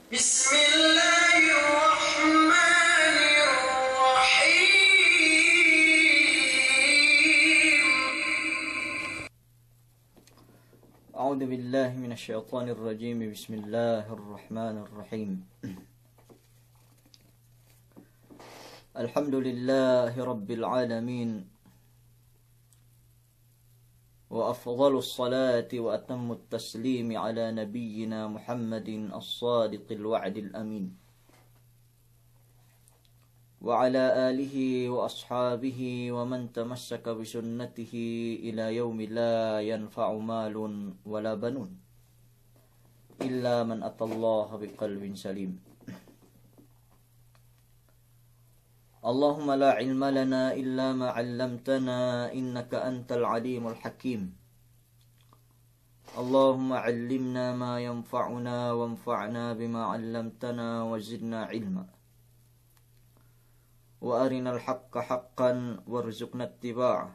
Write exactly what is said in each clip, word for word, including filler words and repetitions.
بسم الله الرحمن الرحيم. أعوذ بالله من الشيطان الرجيم. بسم الله الرحمن الرحيم. الحمد لله رب العالمين. وأفضل الصلاة وأتم التسليم على نبينا محمد الصادق الوعد الأمين، وعلى آله وأصحابه ومن تمسك بسنته إلى يوم لا ينفع مال ولا بنون إلا من أتى الله بقلب سليم. اللهم لا علم لنا إلا ما علمتنا إنك أنت العليم الحكيم. اللهم علمنا ما ينفعنا وانفعنا بما علمتنا وزدنا علما. وأرنا الحق حقا وارزقنا اتباعه،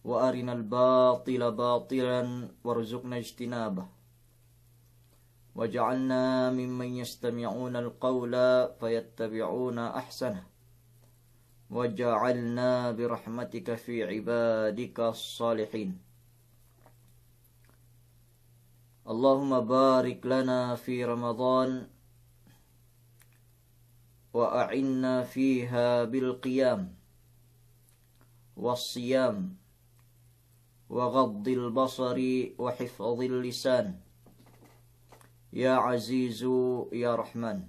وأرنا الباطل باطلا وارزقنا اجتنابه، واجعلنا ممن يستمعون القول فيتبعون أحسنه، واجعلنا برحمتك في عبادك الصالحين. اللهم بارك لنا في رمضان وأعنا فيها بالقيام والصيام وغض البصر وحفظ اللسان يا عزيز يا رحمن.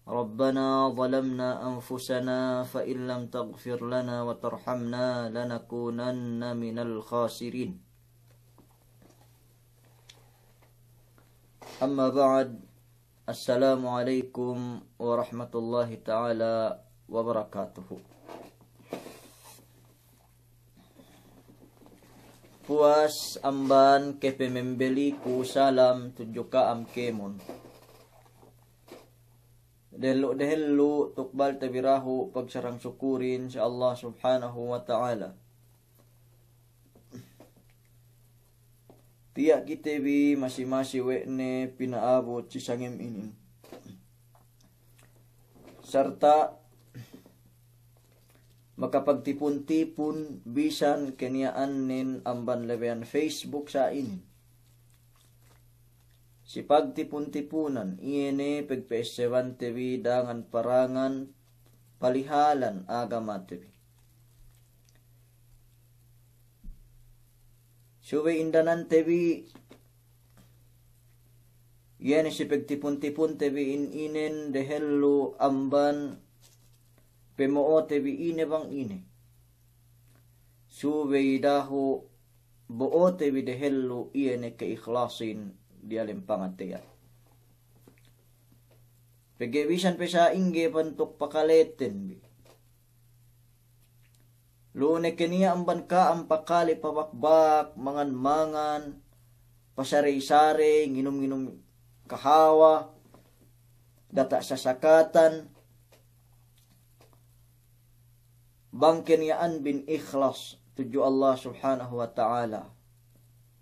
ربنا ظلمنا أنفسنا فإن لم تغفر لنا وترحمنا لنكونن من الخاسرين. أما بعد، السلام عليكم ورحمة الله تعالى وبركاته. Puwas amban kepemembeliku salam tudju ka'am kēmon. Dehellu'-dehellu' tukbalte bi dahu' pagsarang sukurin si Allah Subhanahu wa Ta'ala. Tiya' kite bi masi-masi we' ne pina'abut si sangem inin. Sarta' makapagtipun-tipun bisan keniya'annen amban lebeyan Facebook sa' inin. Si pagtipun-tipunan, iye ne pegpe'essebante bi dangan parangan palihalan agamate bi. Subey indanante bi, iye ne si pegtipun-tipunte bi in inen dehellu amban pemo'ote bi ine bang ine. Subey dahu' bo'ote bi dehellu iye ne ke'ihlasin diyalem pangateyan. Pegge' bisan pe sa'ingge bantuk pakaleten bi. Lu'u ne keniya' amban ka'am pakale pabakbak, mangan-mangan, pasarey-sarey, nginum-nginum kahawa, data' sasakatan. Bang keniya'an bin ikhlas tudju Allah Subhanahu wa Ta'ala,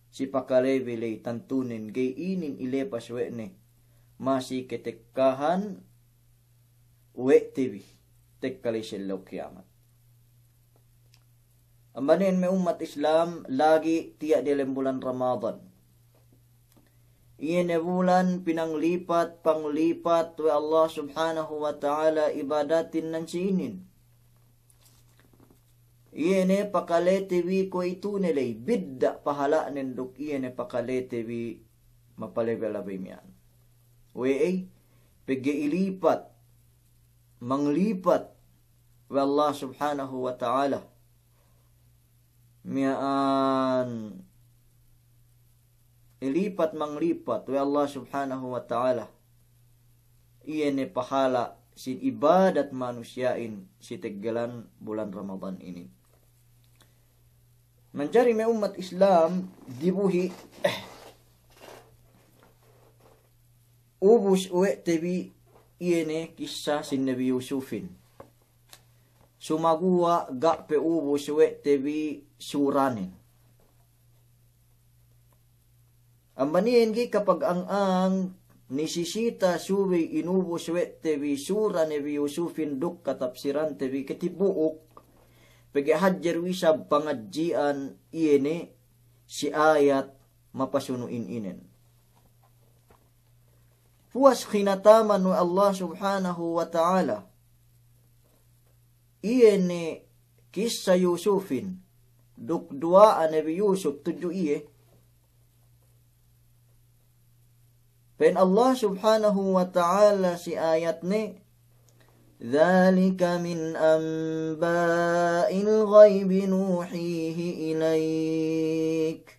si pakale bi ley tantunen ga'i inin ilepas we' ne, masi ketekkahan we' te bi tekka ley si ellew kiyamat. Amban iyan me' ummat Islam, lagi' tiya' diyalem bulan Ramadan. Iye ne bulan pinanglipat-panglipat we' Allah Subhanahu wa Ta'ala ibadatin nan si inin. Iye ne pakalete bi kuwe'itu ne ley, bidda' pahala'nen duk iye ne pakalete bi mapalabey-labey miya'an. We'ey? Pegge' ilipat, manglipat we' Allah Subhanahu wa Ta'ala. Miya'an ilipat manglipat we' Allah Subhanahu wa Ta'ala iye ne pahala' sin ibadat manusiya'in si teggelan bulan Ramadan inin. Manjari me' ummat Islam, dibuhi' ubus we' te bi iye ne kissa sin Nabi Yusufin. Sumaguwa' ga' pe ubus we' te bi suranen. Amban iyan ga'i kapag-ang-ang nisisita subey inubus we' te bi sura Nabi Yusufin duk katapsirante bi katibu'uk, pegge' hadje du isab pangadji'an iye ne si ayat mapasunu'in inen. Puwas kinataman we' Allah Subhanahu wa Ta'ala iye ne kissa Yusufin, duk duwa'a Nabi Yusuf tudju iye. Pa'in Allah Subhanahu wa Ta'ala si ayatne, ذلك من أنباء الغيب نوحيه إليك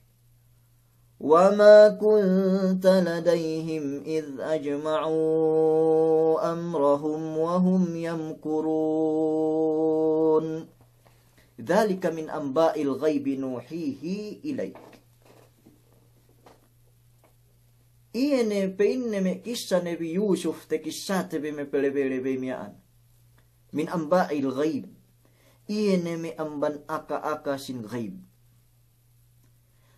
وما كنت لديهم إذ أجمعوا أمرهم وهم يمكرون. ذلك من أنباء الغيب نوحيه إليك. Iye ne pa'inne me' kissa Nabi Yusuf, te kissate bi me' palabey-labey miya'an. من أنباء الغيب. Iye ne me' amban aka-aka sin ghaib.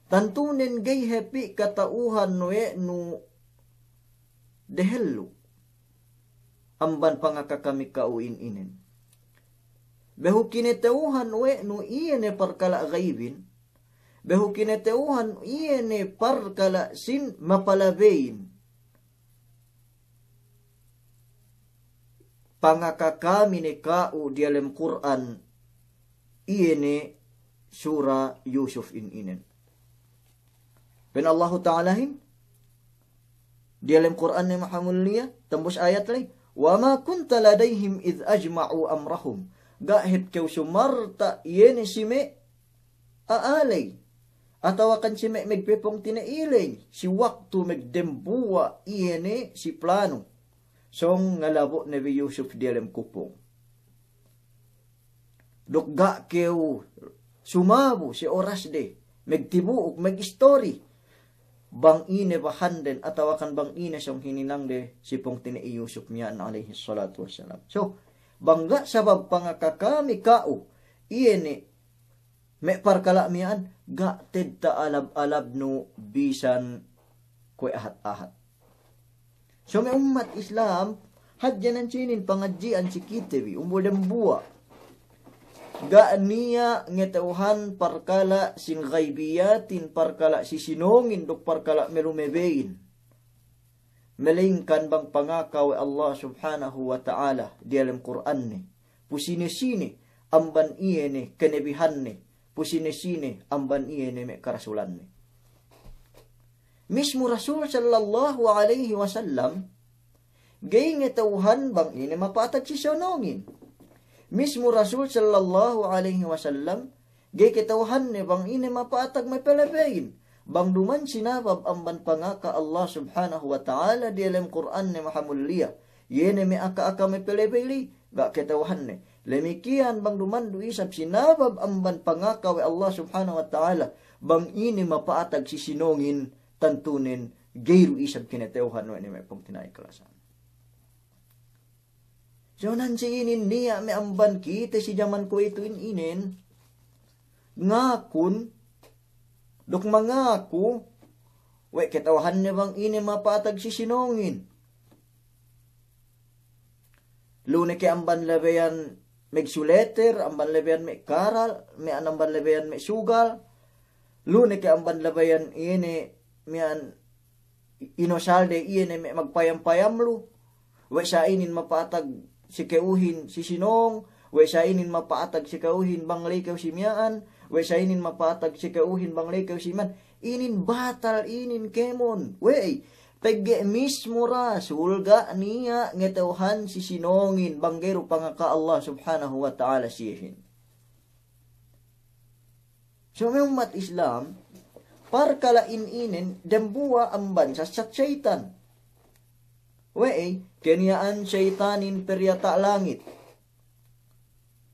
Tantunen ga'i hep kata'uhan we' nu dehellu amban pangaka kami ka'u in inen. Behu kinata'uhan we' nu iye ne parkala' ghaibin, behu kinata'uhan iye ne parkala' sin mapalabeyin. Pangaka kami ne ka'u diyalem Kur'an, iye ne sura Yusuf in inen. Pa'in Allahu Ta'alahin, diyalem Kur'anne mahamulliya, tambus ayat ley, وما كنت لديهم إذ أجمعوا أمرهم. Ga' hep kew sumarta' iye ne si me' a'a ley, atawakan si me' megpepungtina'i ley, si waktu megdembuwa' iye ne si planu sōng ngalabo' Nabi Yusuf diyalem kupung. Duk ga' kew sumabu si orasde, megtibu'uk, megistori bang ine bahanden atawakan bang ine sōng hininangde si pungtina'i Yusuf miya'an alayhis salatu wassalam. So, bang ga' sabab pangaka kami ka'u iye ne me' parkala' miya'an, ga' te'ed ta'alab-alabnu bisan kuwe' ahat-ahat. So me' ummat Islam, hadje nan sinin pangadji'an si kite bi, umbul dembuwa'. Ga' niya' ngata'uhan parkala' sin ghaibiyatin, parkala' sisinōngin duk parkala' malumebeyin. Malingkan bang pangaka we' Allah Subhanahu wa Ta'ala diyalem Kur'anne, pu sine-sine amban iye ne kanabihanne, pu sine-sine amban iye ne me' karasulanne. Mismu Rasul sallallahu alayhi wasallam ga'i ngata'uhan bang ine mapa'atag sisinōngin. Mismu Rasul sallallahu alayhi wasallam ga'i kata'uhanne bang ine mapa'atag mapalabeyin. Bang duman sinabab amban pangaka Allah Subhanahu wa Ta'ala diyalem Kur'anne mahamulliya, iye ne me' aka-aka mapalabey ley, ga' kata'uhanne. Lamikiyan bang duman du isab sinabab amban pangaka we' Allah Subhanahu wa Ta'ala bang ine mapa'atag sisinōngin, tantunen ga'i du isab kinata'uhan we' ne me' pungtina'i kalasahan. So nan si inin niya' me' amban kite si jaman kuwe'ituhin inen, ngakun duk mangaku we' kata'uhanne bang ine mapa'atag sisinōngin. Lu ne ke amban labeyan megsuleter, amban labeyan me' karal, me' an amban labeyan me' sugal. Lu ne ke amban labeyan iye ne miya'an inosalde iye ne me' magpayam-payam lu. We' sa inin mapa'atag si ka'uhin sisinōng, we' sa inin mapa'atag si ka'uhin bang ley kew si miya'an, we' sa inin mapa'atag si ka'uhin bang ley kew si miya'an. Inin batal inin kēmon. We'ey, pegge' mismu Rasul ga' niya' ngata'uhan sisinōngin bang ga'i du pangaka Allah Subhanahu wa Ta'ala siyehin. So me' ummat Islam, parkala' in inen dembuwa' amban sassat seyitan. We'ey, keniya'an seyitanin periyata' langit,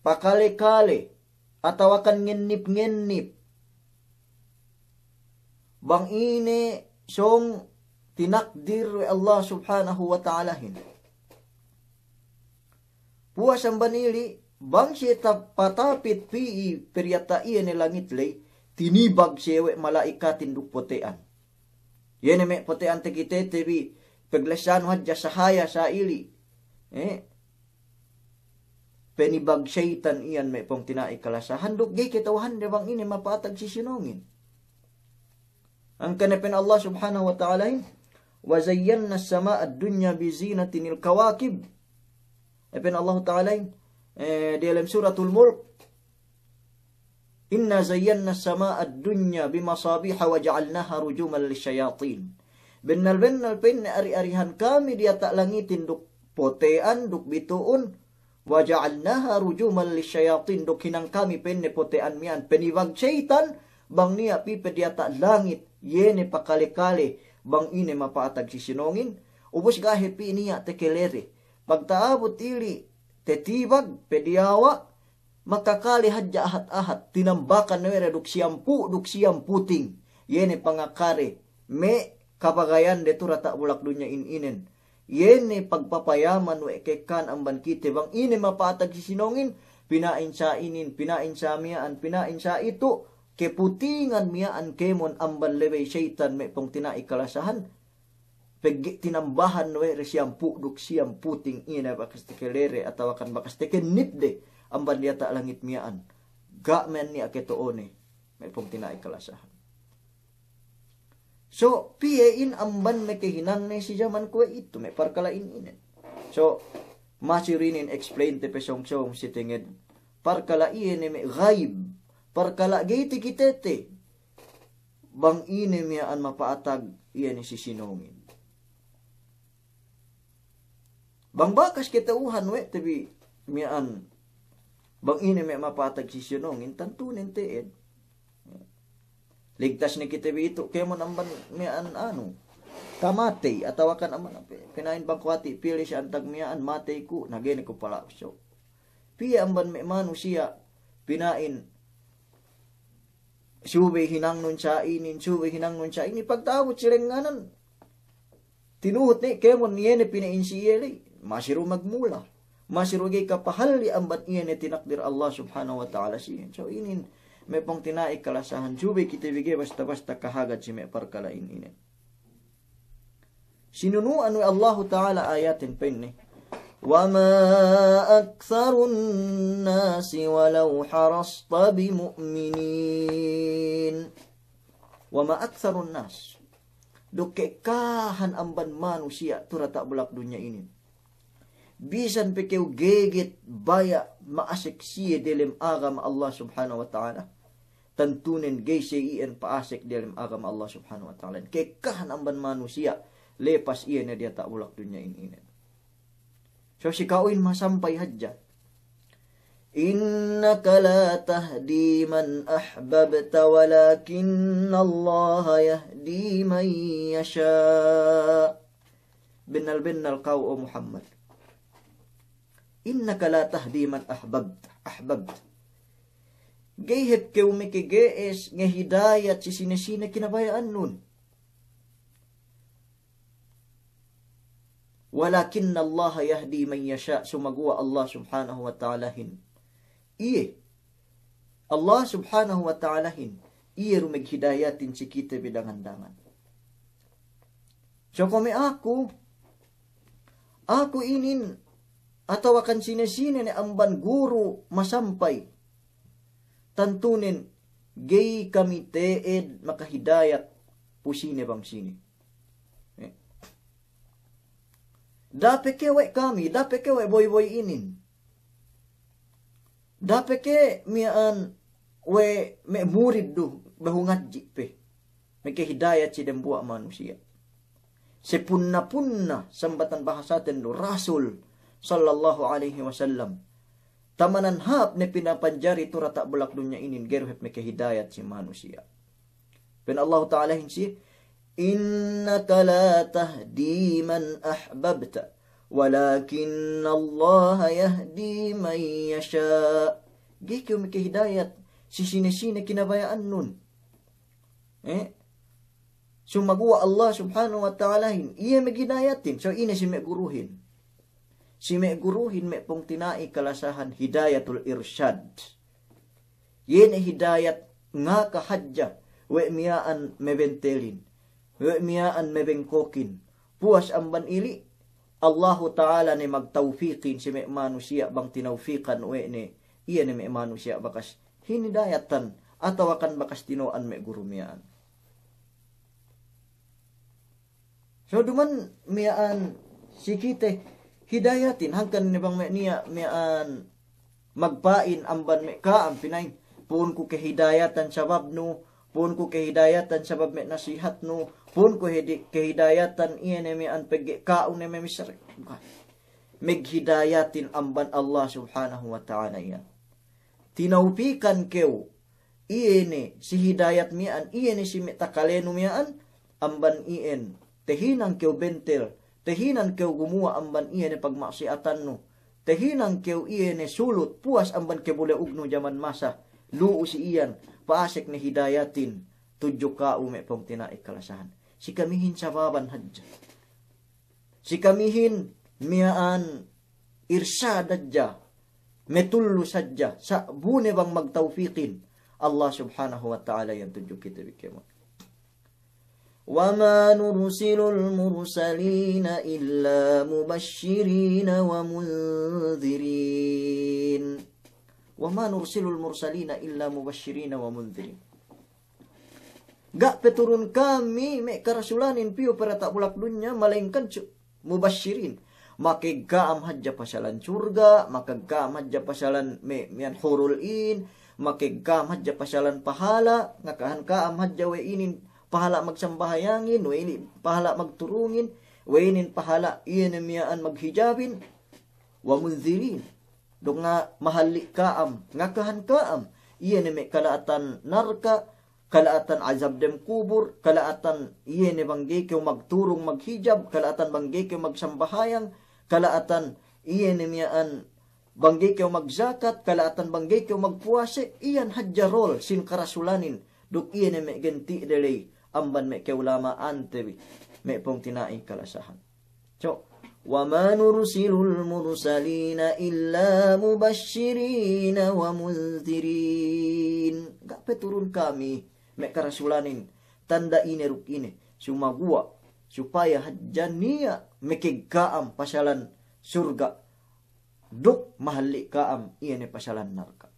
pakale-kale, atawakan ngennip-ngennip bang ine sōng tinakdir we' Allah Subhanahu wa Ta'alahin. Puwas amban ili', bang siye tap-, patapit pī periyata' iye ne langit ley, tinibag siye we' mala'ikatin duk pote'an. Iye ne me' pote'ante kitete bi, peglesanu hadja sahaya sa'ili. Eh? Penibag seyitan iyan me' pungtina'i kalasahan duk ga'i kata'uhande bang ine mapa'atag si sinōngin. Hangkan ne pa'in Allah Subhanahu wa Ta'alahin, "Wa zayyanna as-sama'a ad-dunya bi zinatinil kawakib." Eh, pa'in Allah Ta'alahin, eh, diyalem Suratul Mulk, "Inna zayyanna as-sama'a ad-dunya bi masabiha wa ja'alnaha rujuman lish-shayatin." Bennal-bennal pa'inne ari-arihan kami diyata' langitin duk pote'an duk bitu'un, "Wa ja'alnaha rujuman lish-shayatin," duk hinang kami pa'inne pote'an miya'an penibag seyitan, bang niya' pī pe diyata' langit, iye ne pakale-kale, bang ine mapa'atag si sinōngin, ubus ga'i hep pī niya' tekelere. Pagta'abut ili' tetibag pe diyawa', makakale hadja ahat-ahat, tinambakan we' de duk siyampu', duk siyam puting, iye ne pangakale, me' kabagayande tu diyata' bulak dunya in inen. Iye ne pagpapayaman we' ka'ekkahan amban kite bang ine mapa'atag si sinōngin, pina'in sa inin, pina'in sa miya'an, pina'in sa itu', keputingan miya'an kēmon amban lebey seyitan me' pungtina'i kalasahan, pegge' tinambahan we' de siyampu' duk siyam puting iye ne bakas tekelere atawakan bakas tekennipde amban diyata' langit miya'an. Ga' men niya' keto'one me' pungtina'i kalasahan. So, piye in amban me' kehinangne si jaman kuwe'itu me' parkala' in inen. So, masi du inin explainte pe sōng-sōng si tenged parkala' iye ne me' gayib, parkala' ga'i takitete. Bang ine miya'an mapa'atag iye ne si sinōngin. Bang bakas kata'uhan we' te bi miya'an bang ine me' mapa'atag si sinōngin, tantunen te'ed. Ligtas ne kite bi itu' kēmon amban miya'an anu, kamatey, atawakan amban pe, pina'in bang ku hati' pili si antag miya'an matey ku, na ga'i ne ku pala'u. So, piye amban me' manusiya', pina'in subey hinangnun sa inin, subey hinangnun sa inin, pagta'abut si lengnganan, tinuhut ne kēmon iye ne pina'in si iye ley, masi du magmula, masi du ga'i kapahalli' amban iye ne tinakdir Allah Subhanahu wa Ta'ala si iye. So inin me' pungtina'i kalasahan, subey kite bi ga'i basta-basta kahagad si me' parkala' in inen. Sinunu'an we' Allahu Ta'ala ayatin pa'inne, "Wa ma aktharun nasi walau harasta bimu'minin." Wa ma aktharun nas. Duk ka'ekkahan amban manusiya' tu diyata' bulak dunya inin, bisan pe kew geget baya' ma'asek siye delem agama Allah Subhanahu wa Ta'ala, tantunen ga'i siye iyan pa'asek delem agama Allah Subhanahu wa Ta'ala. Ka'ekkahan amban manusiya' lepas iye ne diyata' bulak dunya in inen. So si ka'uhin masampay hadja. "Innaka la tahdi man ahbabta walakinnallaha yahdi man yasha'." Bennal-bennal ka'u, o Muhammad. "Innaka la tahdi man ahbabta, ahbabta." Ga'i hep kew makage'es, ngahidayat si sine-sine kinabaya'annun. "Walakinnallaha yahdi man yasha'," sumaguwa' Allah Subhanahu wa Ta'alahin. Iye. Allah Subhanahu wa Ta'alahin. Iye du maghidayatin si kite bi dangan-dangan. So kuwe' me' aku, aku inin, atawakan sine-sine ne amban guru masampay, tantunen ga'i kami te'ed makahidayat pu sine bang sine. Eh. Da'a pe ke we' kami, da'a pe ke we' boy-boy inin. Da'a pe ke miya'an we' me' murid du, behu ngadji' pe. Makahidayat si dembuwa' manusiya'. Sapunna-punna sambatan bahasaten du Rasul sallallahu alaihi wasallam. Tamanan hāp ne pinapanjari tu diyata' bulak dunya inin ga'i du hep makahidayat si manusiya'. Pa'in Allahu Ta'alahin si, "Innaka la tahdi man ahbabta, walakinnallaha yahdi man yasha'." Ga'i kew makahidayat si sine-sine kinabaya'annun. Eh? Sumaguwa' Allah Subhanahu wa Ta'alahin, iye maghidayatin. So ine si me' guruhin? Si me' guruhin me' pungtina'i kalasahan hidayatul irsyad. Iye ne hidayat ngaka hadja we' miya'an mabentelin. we' miya'an mabengkokin. Puwas amban ili', Allahu Ta'ala ne magtawfikin si me' manusiya' bang tinawfikan we' ne, iye ne me' manusiya' bakas hinidayatan, atawakan bakas tino'an me' guru miya'an. So, duma'in miya'an si kite hidayatin, hangkan ne bang me' niya' miya'an magpa'in amban me' ka'am pina'in, pu'un ku kahidayatan sababnu, pu'un ku kahidayatan sabab me' nasihatnu, pu'un ku hidi-, kahidayatan iye ne miya'an pegge' ka'u ne me' misare. Maghidayatin amban Allah Subhanahu wa Ta'ala iyan. Tinawpikan kew, iye ne si hidayat miya'an, iye ne si me' takalenu miya'an, amban iyan, tahinang kew bentel, tahinang kew gumuwa' amban iye ne pagma'siyatannu, tahinang kew iye ne sulut, puwas amban kabuleugnu jaman masa, lu'u si iyan, pa'asek ne hidayatin, tudju ka'u me' pungtina'i kalasahan. Si kamihin sababan hadja. Si kamihin miya'an irsad hadja, matulus hadja, sa' bu ne bang magtawfikin Allah Subhanahu wa Ta'ala iyan tudju kite bi kēmon. وما نرسل المرسلين إلا مبشرين ومنذرين. وما نرسل المرسلين إلا مبشرين ومنذرين. Ga' pe turun kami me' karasulanin piyu pe diyata' bulak dunya, malaingkan su-, mubashirin. Makagka'am hadja pasalan surga', makagka'am hadja pasalan me', miya'an hurul 'in, makagka'am hadja pasalan pahala', ngakahan ka'am hadja we' inin pahala' magsambahayangin, we' inin pahala' magturungin, we' inin pahala' iye ne miya'an maghijabin, wa mundhirin. Duk nga-, mahalli' ka'am, ngakahan ka'am, iye ne me' kala'atan narka', kala'atan azab dem kubur, kala'atan iye ne bang ga'i kew magturung maghijab, kala'atan bang ga'i kew magsambahayang, kala'atan iye ne miya'an bang ga'i kew magjakat, kala'atan bang ga'i kew magpuwase, iyan hadja role sin karasulanin, duk iye ne me' genti' de ley, amban me' ka'ulama'ante bi, me' pungtina'i kalasahan. So, وما نرسل المرسلين إلا مبشرين ومنذرين. Ga' pe turun kami me' karasulanin tanda' ine duk ine, sumaguwa' supaya hadja niya' makagka'am pasalan surga', duk mahalli' ka'am iye ne pasalan narka'.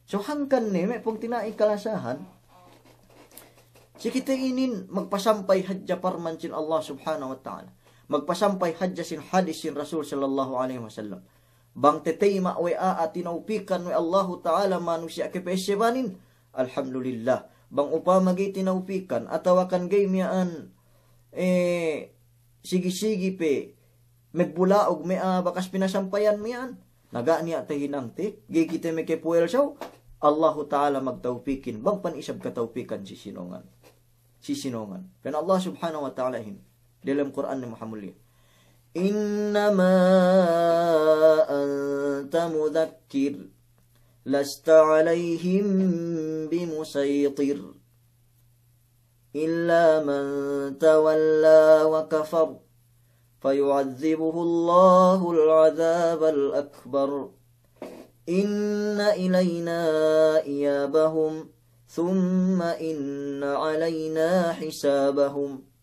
So hangkan ne me' pungtina'i kalasahan, si kite inin magpasampay hadja parman sin Allah Subhanahu wa Ta'ala, magpasampay hadja sin hadis sin Rasul sallallahu alaihi wasallam. Bang tatayma' we' a'a tinawpikan we' Allahu Ta'ala manusiya' kapa'essebanin, alhamdulillah. Bang upama ga'i tinawpikan, atawakan ga'i miya'an, eh, sigi-sigi pe magbula'ug me' a'a bakas pinasampayan miya'an, na ga' niya' tahinangte, ga'i kite makapuwelsaw, Allahu Ta'ala magtawpikin, bang pan isab katawpikan si sinongan. Si sinongan. Pa'in Allah Subhanahu wa Ta'alahin, delem Kur'an ne mahamulliya, إنما أنت مذكر لست عليهم بمسيطر إلا من تولى وكفر فيعذبه الله العذاب الأكبر إن إلينا إيابهم ثم إن علينا حسابهم.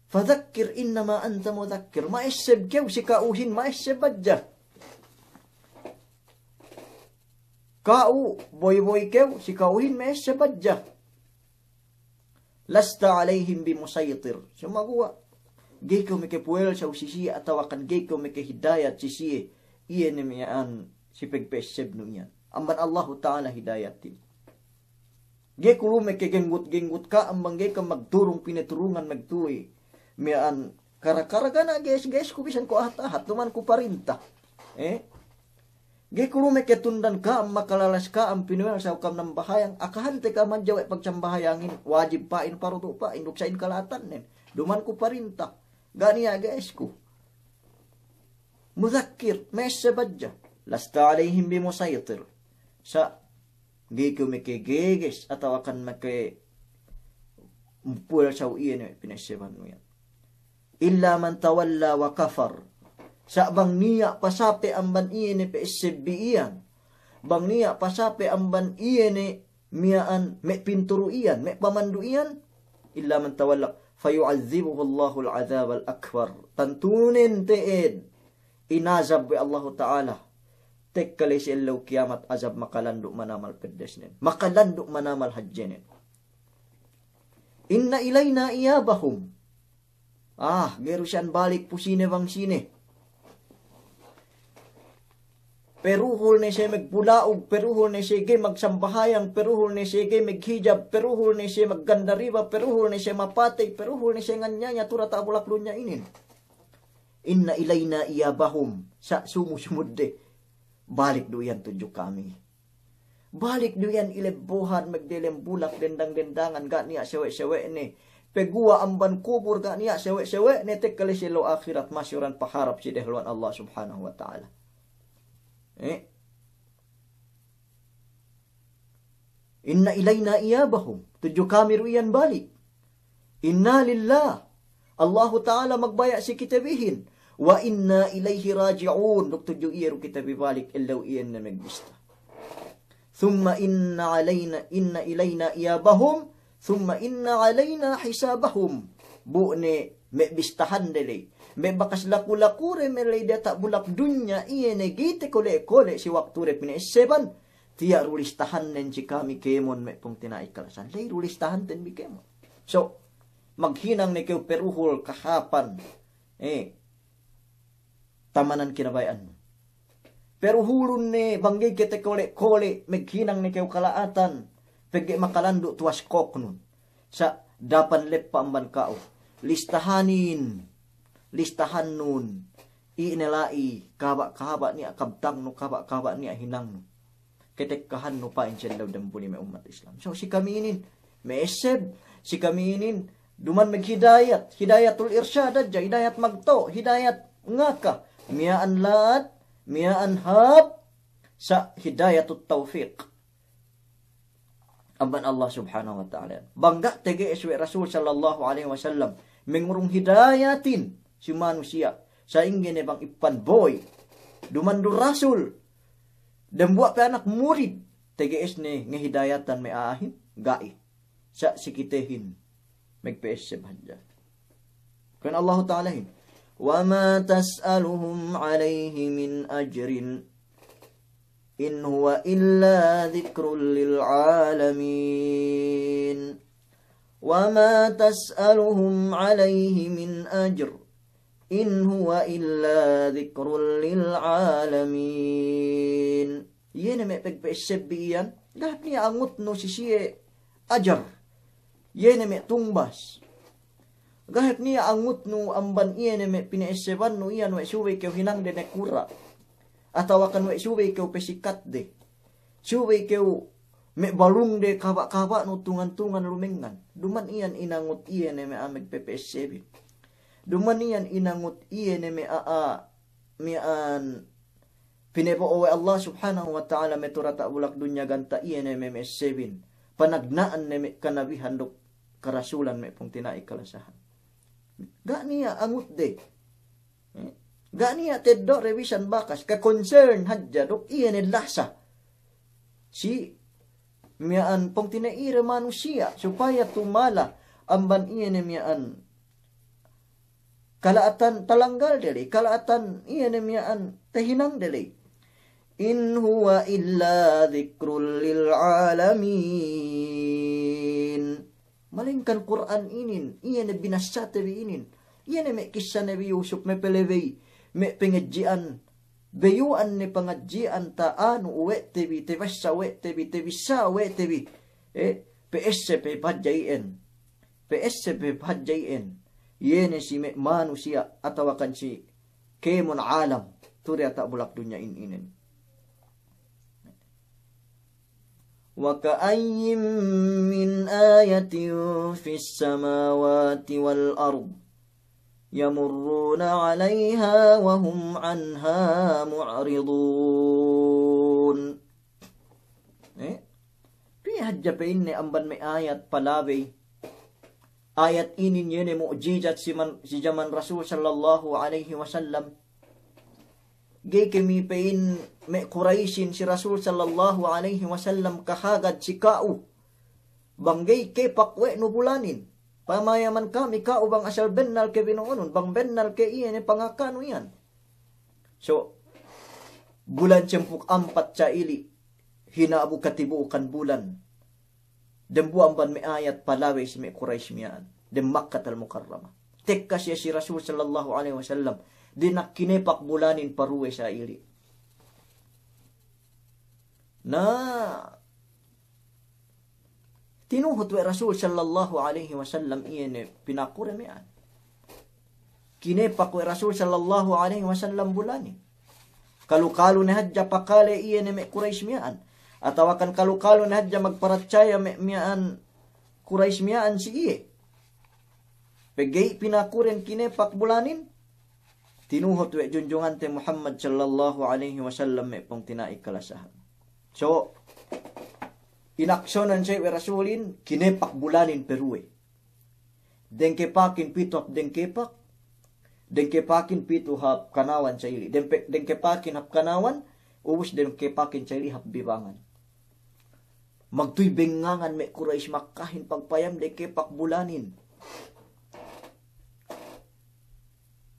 فذكر إنما أنت مذكر. Ma'esseb kew si ka'uhin, ma'esseb hadja. Ka'u, boy-boy kew, si ka'uhin ma'esseb hadja. لست عليهم بمسيطر. Sumaguwa' ga'i kew makapuwelsaw si siye atawakan ga'i kew makahidayat si siye. Iye ne miya'an si pagpa'essebnu iyan. Amban Allahu Ta'ala hidayatin. Ga'i ku lu makagenggut-genggut ka'am bang ga'i kew magturung pinaturungan magtuwi. Miya'an kara-kara ga' niya' ga'i es-ga'i esku bisan ku ahat-ahat, duma'in ku parinta. Eh? Ga'i ku lu makatundan ka'am, makalalas ka'am, pinuwelsaw ka'am nambahayang, akahante ka'am hadja we' pagsambahayangin, wajib pa'in, pardu pa'in, duk sa'in kala'atannen. Duma'in ku parinta. Ga' niya' ga'i esku. Mudhakkir, ma'esseb hadja. لست عليهم بمسيطر. Sa' ga'i kew makageges atawakan makapuwelsaw iye ne pina'essebannu iyan. إلا من تولى وكفر. Sa' bang niya' pasape amban iye ne pa'essebbi iyan. Bang niya' pasape amban iye ne miya'an, me' pintu du iyan, me' paman du iyan, illa man tawalla, fayu'adhdhibuhu Allahul 'adhabal akbar. Tantunen te'ed inazab we' Allahu Ta'ala tekka ley si ellew kiyamat, azab makalandu' manamal peddesnen, makalandu' manamal hadjenen. Inna ilayna iyabahum. Ah, ga'i du siyan balik pu sine bang sine. Peruhul ne siye magbula'ug, peruhul ne siye ga'i magsambahayang, peruhul ne siye ga'i maghijab, peruhul ne siye magganda riba, peruhul ne siye mapatey, peruhul ne siye nganyaya tu diyata' bulak dunya inin. Inna ilayna iyabahum. Sa' sumu-sumudde, balik du iyan tudju kami. Balik du iyan ilebbohan, magdelem bulak, dendang-dendangan, ga' niya' sewe'-sewe'ne. Paguwa' amban kubul, ga' niya' sewe'-sewe'ne, tekka ley si ellew ahirat, masi du iyan paharap si dehelluwan Allah Subhanahu wa Ta'ala. Eh? Inna ilayna iyabahum. Tudju kami du iyan balik. Inna lillah. Allahu Ta'ala magbaya' si kite bihin. Wa inna ilayhi raji'un. Duk tudju iye du kite bi balik, ellew iye ne magbista. Thumma inna alayna, inna ilayna iyabahum, thumma inna alayna hisabahum. Bu ne me' bistahande ley. Me' bakas laku-lakude me' ley diyata' bulak dunya iye ne ga'i takole'-kole' si waktude pina'esseban. Tiya' du listahannen si kami kēmon me' pungtina'i kalasahan. Ley du listahanten bi kēmon. So, maghinang ne kew peruhul kahāpan. Eh, tamanan kinabaya'annu. Peruhulun ne bang ga'i ke takole'-kole', maghinang ne kew kala'atan. Pegge' makalandu' tuwas koknun. Sa' dapan leppa' amban ka'u. Listahanin. Listahannun. Iye ne la'i, kahaba'-kahaba' niya' kabtangnu, kahaba'-kahaba' niya' hinangnu. Ketekkahannu pa'in si ellew damuli me' ummat Islam. So, si kami inin, ma'esseb, si kami inin, duma'in maghidayat, hidayatul irsyad hadja, hidayat magto', hidayat ngaka, miya'an la'at, miya'an hāp, sa' hidayatut tawfiq amban Allah Subhanahu wa Ta'ala. Bang ga' tege'es we' Rasul sallallahu alaihi wasallam, mangurung hidayatin si manusiya', sa'ingge ne bang ippan boy, duma'in du Rasul, dambuwa' pe anak murid, tege'es ne ngehidayatan me' a'ahin? Ga'i. Sa' si kitehin, magpa'esseb hadja. Pa'in Allahu Ta'alahin, "Wa ma tas'aluhum alayhi min ajrin, in huwa illa dhikrun lil alamin. Wa ma tas'aluhum alayhi min ajr, in huwa illa dhikrun lil alamin." Iye ne me' pagpa'esseb bi iyan, ga' hep niya' angutnu si siye ajar. Iye ne me' tungbas. Ga' hep niya' angutnu amban iye ne me' pina'essebannu iyan we' subey kew hinangde nakura'. Atawakan we' subey kew pasikatde. Subey kew me' balungde kahaba'-kahaba'nu tungan-tungan lumengngan. Duma'in iyan inangut iye ne me' a'a magpapa'essebin. Duma'in iyan inangut iye ne me' a'a miya'an pinabo'o we' Allah Subhanahu wa Ta'ala me' tu'u diyata' bulak dunya ganta' iye ne me' ma'essebin. Panagna'an ne me' kanabihan duk karasulan me' pungtina'i kalasahan. Ga' niya' angutde. Eh, ga' niya' teddo'de bisan bakas. Ka-concern hadja duk iye ne lasa si miya'an pungtina'ide manusiya' supaya tumala amban iye ne miya'an kala'atan talanggalde ley, kala'atan iye ne miya'an tahinangde ley. In huwa illa dhikrun lil alamin. Malaingkan Kur'an inin, iye ne binasate bi inin, iye ne me' kissa Nabi Yusuf, me' palabey, me' pangadji'an, bayu'an ne pangadji'an ta'anu we' te bi, tabassa we' te bi, tabissā we' te bi. Eh, pa'esseb hep hadja iyan. Pa'esseb hep hadja iyan. Iye ne si me' manusiya' atawakan si kēmon alam tu'u diyata' bulak dunya in inin. Wa ka'ayyin min ayatin fis samawati wal ard yamurruna 'alayha wa hum 'anha mu'ridun. Eh? Piye hadja pa'inne amban me' ayat palabey. Ayat inin iye ne mu'jizat si man, si jaman Rasul sallallahu alaihi wasallam. Ga'i ke me' pa'in me' Kuraisin si Rasul sallallahu alaihi wasallam kahagad si ka'u. Bang ga'i kepak we' nu bulanin. Pamayaman kami ka'u bang asal bennal ke bino'onun, bang bennal ke iye ne pangakanu iyan. So, bulan sempū' ampat sa'ili', hina'bu katibu'ukan bulan. Dembuwa' amban me' ayat palabey si me' Kurais miya'an dem Makkatal Mukarramah. Tekka siye si Rasul sallallahu alaihi wasallam, dina'ak kinepak bulanin paruwe sa'ili'. Na, tinuhut we' Rasul sallallahu alaihi wasallam iye ne pinakure miya'an. Kinepak we' Rasul sallallahu alaihi wasallam bulanin. Kalu-kalu ne hadja pakale iye ne me' Kurais miya'an. Atawakan kalu-kalu ne hadja magparatsaya me' miya'an Kurais miya'an si iye. Pegge' pinakuren kinepak bulanin, tinuhut we' junjungante Muhammad sallallahu alaihi wasallam me' pungtina'i kalasahan. So, inaksonan siye we' Rasulin, kinepak bulanin paruwe. Dengkepakin pitu hap dengkepak, dengkepakin pitu hap kanawan sa'ili', dengpe-, dengkepakin hap kanawan, ubus dengkepakin sa'ili' hap bibangan. Magtuy bengngangan me' Kurais Makkahin pagpayamde kepak bulanin.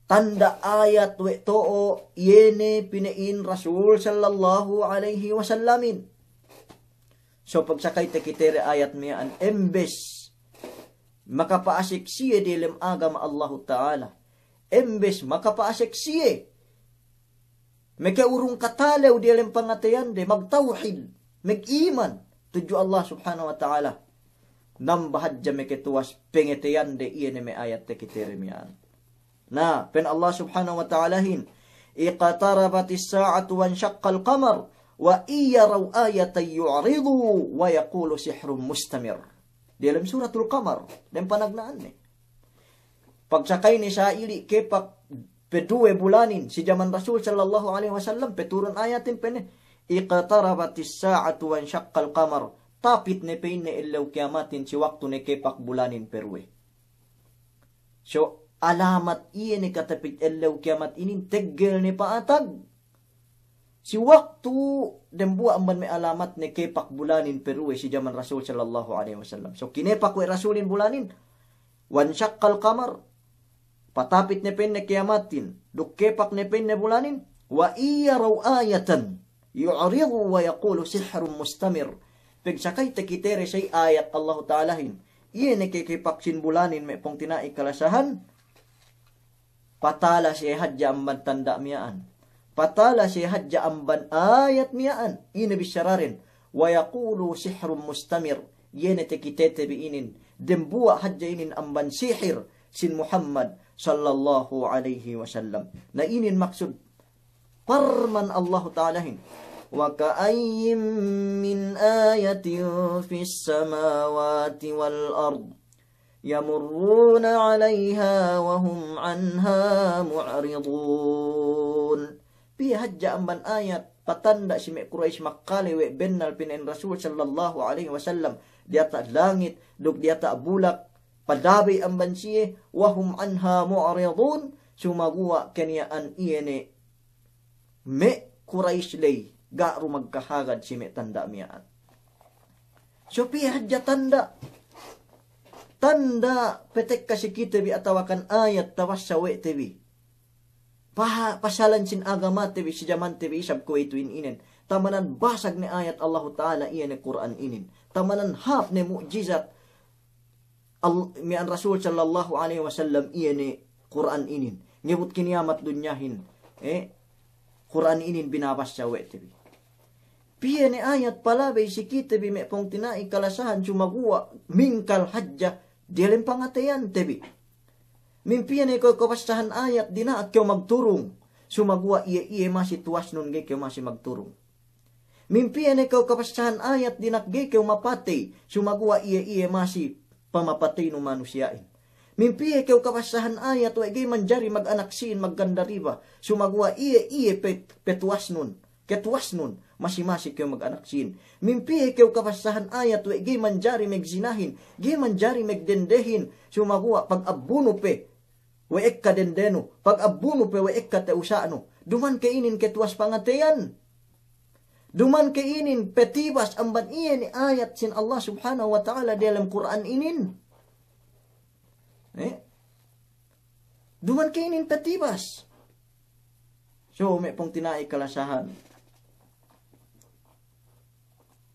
Tanda' ayat we' to'o, iye ne pina'in Rasul sallallahu alaihi wasallamin. So pagsakay takitede ayat miya'an, embes makapa'asek siye diyalem agama Allahu Ta'ala. Embes makapa'asek siye meke urung katalew diyalem pangateyande, magtawhid, magiman tudju Allah Subhanahu wa Ta'ala. Namba hadja meke tuwas pangateyande iye ne me' ayat takitede miya'an. Na, pa'in Allah Subhanahu wa Ta'alahin, "Iqtarabatis sa'atu wanshaqqal qamar, wa in yaraw ayatan yu'ridu, wa yaqulu sihrun mustamir." Diyalem Suratul Qamar, dem panagna'anne. Pagsakayne sa'ili' kepak paduwe bulanin, si jaman Rasul sallallahu alaihi wasallam, paturun ayatin pa'inne, "Iqtarabatis sa'atu wanshaqqal qamar." Tapit ne pa'inne ellew kiyamatin si waktu ne kepak bulanin paruwe. So, alamat iye ne katapit ellew kiyamat inin, teggel ne pa'atag. Si waktu dembuwa' amban me' alamat ne kepak bulanin paruwe si jaman Rasul sallallahu alaihi wasallam. So, kinepak we' Rasulin bulanin, wanshaqqal qamar, patapit ne pa'inne kiyamatin, duk kepak ne pa'inne bulanin, wa in yaraw ayatan yu'ridu wa yaqulu sihrun mustamir. Pagsakay takitede siye ayat Allahu Ta'alahin, iye ne kekepak sin bulanin me' pungtina'i kalasahan, patala siye hadja amban tanda' miya'an. Patala siye hadja amban ayat miya'an. Ine bissaraden? Wa yaqulu sihrun mustamir. Iye ne takitete bi inin, dembuwa' hadja inin amban sihir sin Muhammad sallallahu alaihi wasallam. Na inin maksud parman Allahu Ta'alahin, "Wa ka'ayyin min ayatin fis samawati wal ard, yamurruna 'alaiha wa hum 'anha mu'ridun." Piye hadja amban ayat patanda' si me' Kurais Makkale we' bennal pina'in Rasul sallallahu alaihi wasallam, diyata' langit duk diyata' bulak, palabey amban siye, wa hum 'anha mu'ridun, sumaguwa' keniya'an iye ne me' Kurais ley ga' du magkahagad si me' tanda' miya'an. So piye hadja tanda', tanda' patekka si kite bi atawakan ayat tabassa we' te bi, pa-, pasalan sin agamate bi si jamante bi isab kuwe'itu in inen. Tamanan basag ne ayat Allahu Ta'ala iye ne Kur'an inin. Tamanan hāp ne mu'jizat Al-, miya'an Rasul sallallahu alaihi wasallam iye ne Kur'an inin. Ngebut kiniyamat dunyahin, eh, Kur'an inin binabassa we' te bi. Piye ne ayat palabey si kite bi me' pungtina'i kalasahan, sumaguwa' mingkal hadja diyalem pangateyante bi. Min piye ne kew kabassahan ayat dina'ak kew magturung, sumaguwa' iye-iye masi tuwasnun ga'i kew masi magturung. Min piye ne kew kabassahan ayat dina'ak ga'i kew mapatey, sumaguwa' iye-iye masi pamapateynun manusiya'in. Min piye kew kabassahan ayat we' ga'i manjari mag-anak sīn, magganda riba, sumaguwa' iye-iye pe-, petuwasnun, ketuwasnun, masi-masi kew mag-anak sīn. Min piye kew kabassahan ayat we' ga'i manjari magzinahin, ga'i manjari magdendehin, sumaguwa' pag-abbunu pe we' ekka dendenu, pag-abbunu pe we' ekka te'usa'nu, Duma'in ke inin ketuwas pangateyan. Duma'in ke inin petibas amban iye ne ayat sin Allah Subhanahu wa Ta'ala diyalem Kur'an inin. Eh? Duma'in ke inin petibas. So, me' pungtina'i kalasahan.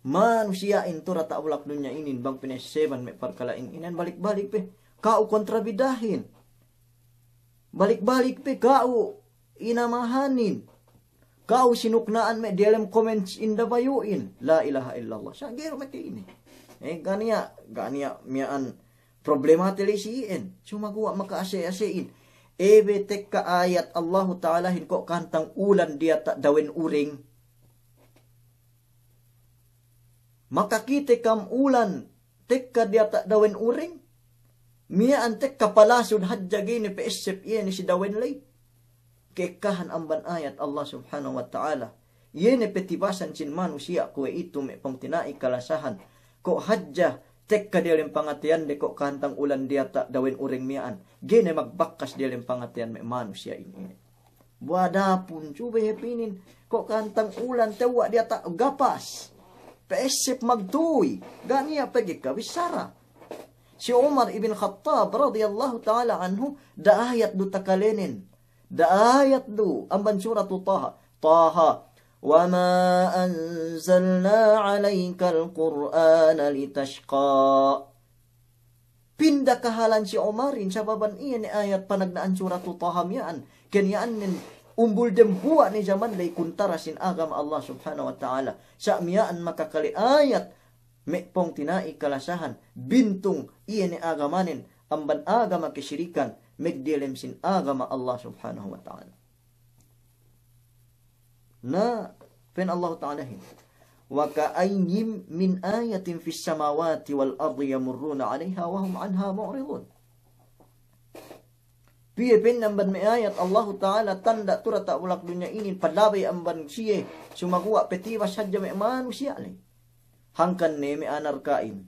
Manusiya'in tu'u diyata' bulak dunya inin bang pina'esseban me' parkala'in inin balik-balik pe ka'u kontrabidahin. Balik-balik pe ka'u inamahanin. Ka'u sinukna'an me' diyalem comments indabayu'in. La ilaha illallah. Sa' ga'i du me' ke inin. Eh, ga' niya', ga' niya' miya'an problemate ley si iyan. Sumaguwa' maka'ase'-ase'in. Ebe tekka ayat Allahu Ta'alahin ko' kahantang ulan diyata' dawen uring. Makakite kam ulan tekka diyata' dawen uring? Miya'an tekka palasud hadja ga'i ne pe'essep iye ne si dawen ley. Ke'ekkahan amban ayat Allah Subhanahu wa Ta'ala. Iye ne petibasan sin manusiya' kuwe'itu me' pungtina'i kalasahan. Ko' hadja tekka diyalem pangateyande ko' kahantang ulan diyata' dawen uring miya'an. Ga'i ne magbakkas diyalem pangateyan me' manusiya'in inin. Bu adapun subey hep inin, ko' kahantang ulan tewwa' diyata' gapas. Pe'essep magtuy, ga' niya' pegge' kabissara. Si Umar ibn Khattab radiyallahu ta'ala anhu, da'ayat du takalenen. Da'ayat du amban suratu Taha. Taha, wa ma anzalna alaykal Qur'ana litashqa. Pinda kahalan si Umarin, sababan iye ne ayat panagna'an suratu Taha miya'an. Keniya'annen umbul dembuwa' ne jaman ley kuntara sin agama Allah Subhanahu wa Ta'ala. Sa' miya'an makakale ayat me' pungtina'i kalasahan, bintung iye ne agamanen amban agama kesirikan, megdelem sin agama Allah Subhanahu wa Ta'ala. Na, pa'in Allahu Ta'alahin, wa ka'ayyin min ayatin fis samawati wal ardi yamurruna 'alayha wa hum 'anha mu'ridun. Piye pa'in amban me' ayat Allahu Ta'ala tanda' tu'u diyata' bulak dunya inin palabey amban siye, sumaguwa' petibas hadja me' manusiya' ley. Hangkan ne me' a'a narka'in.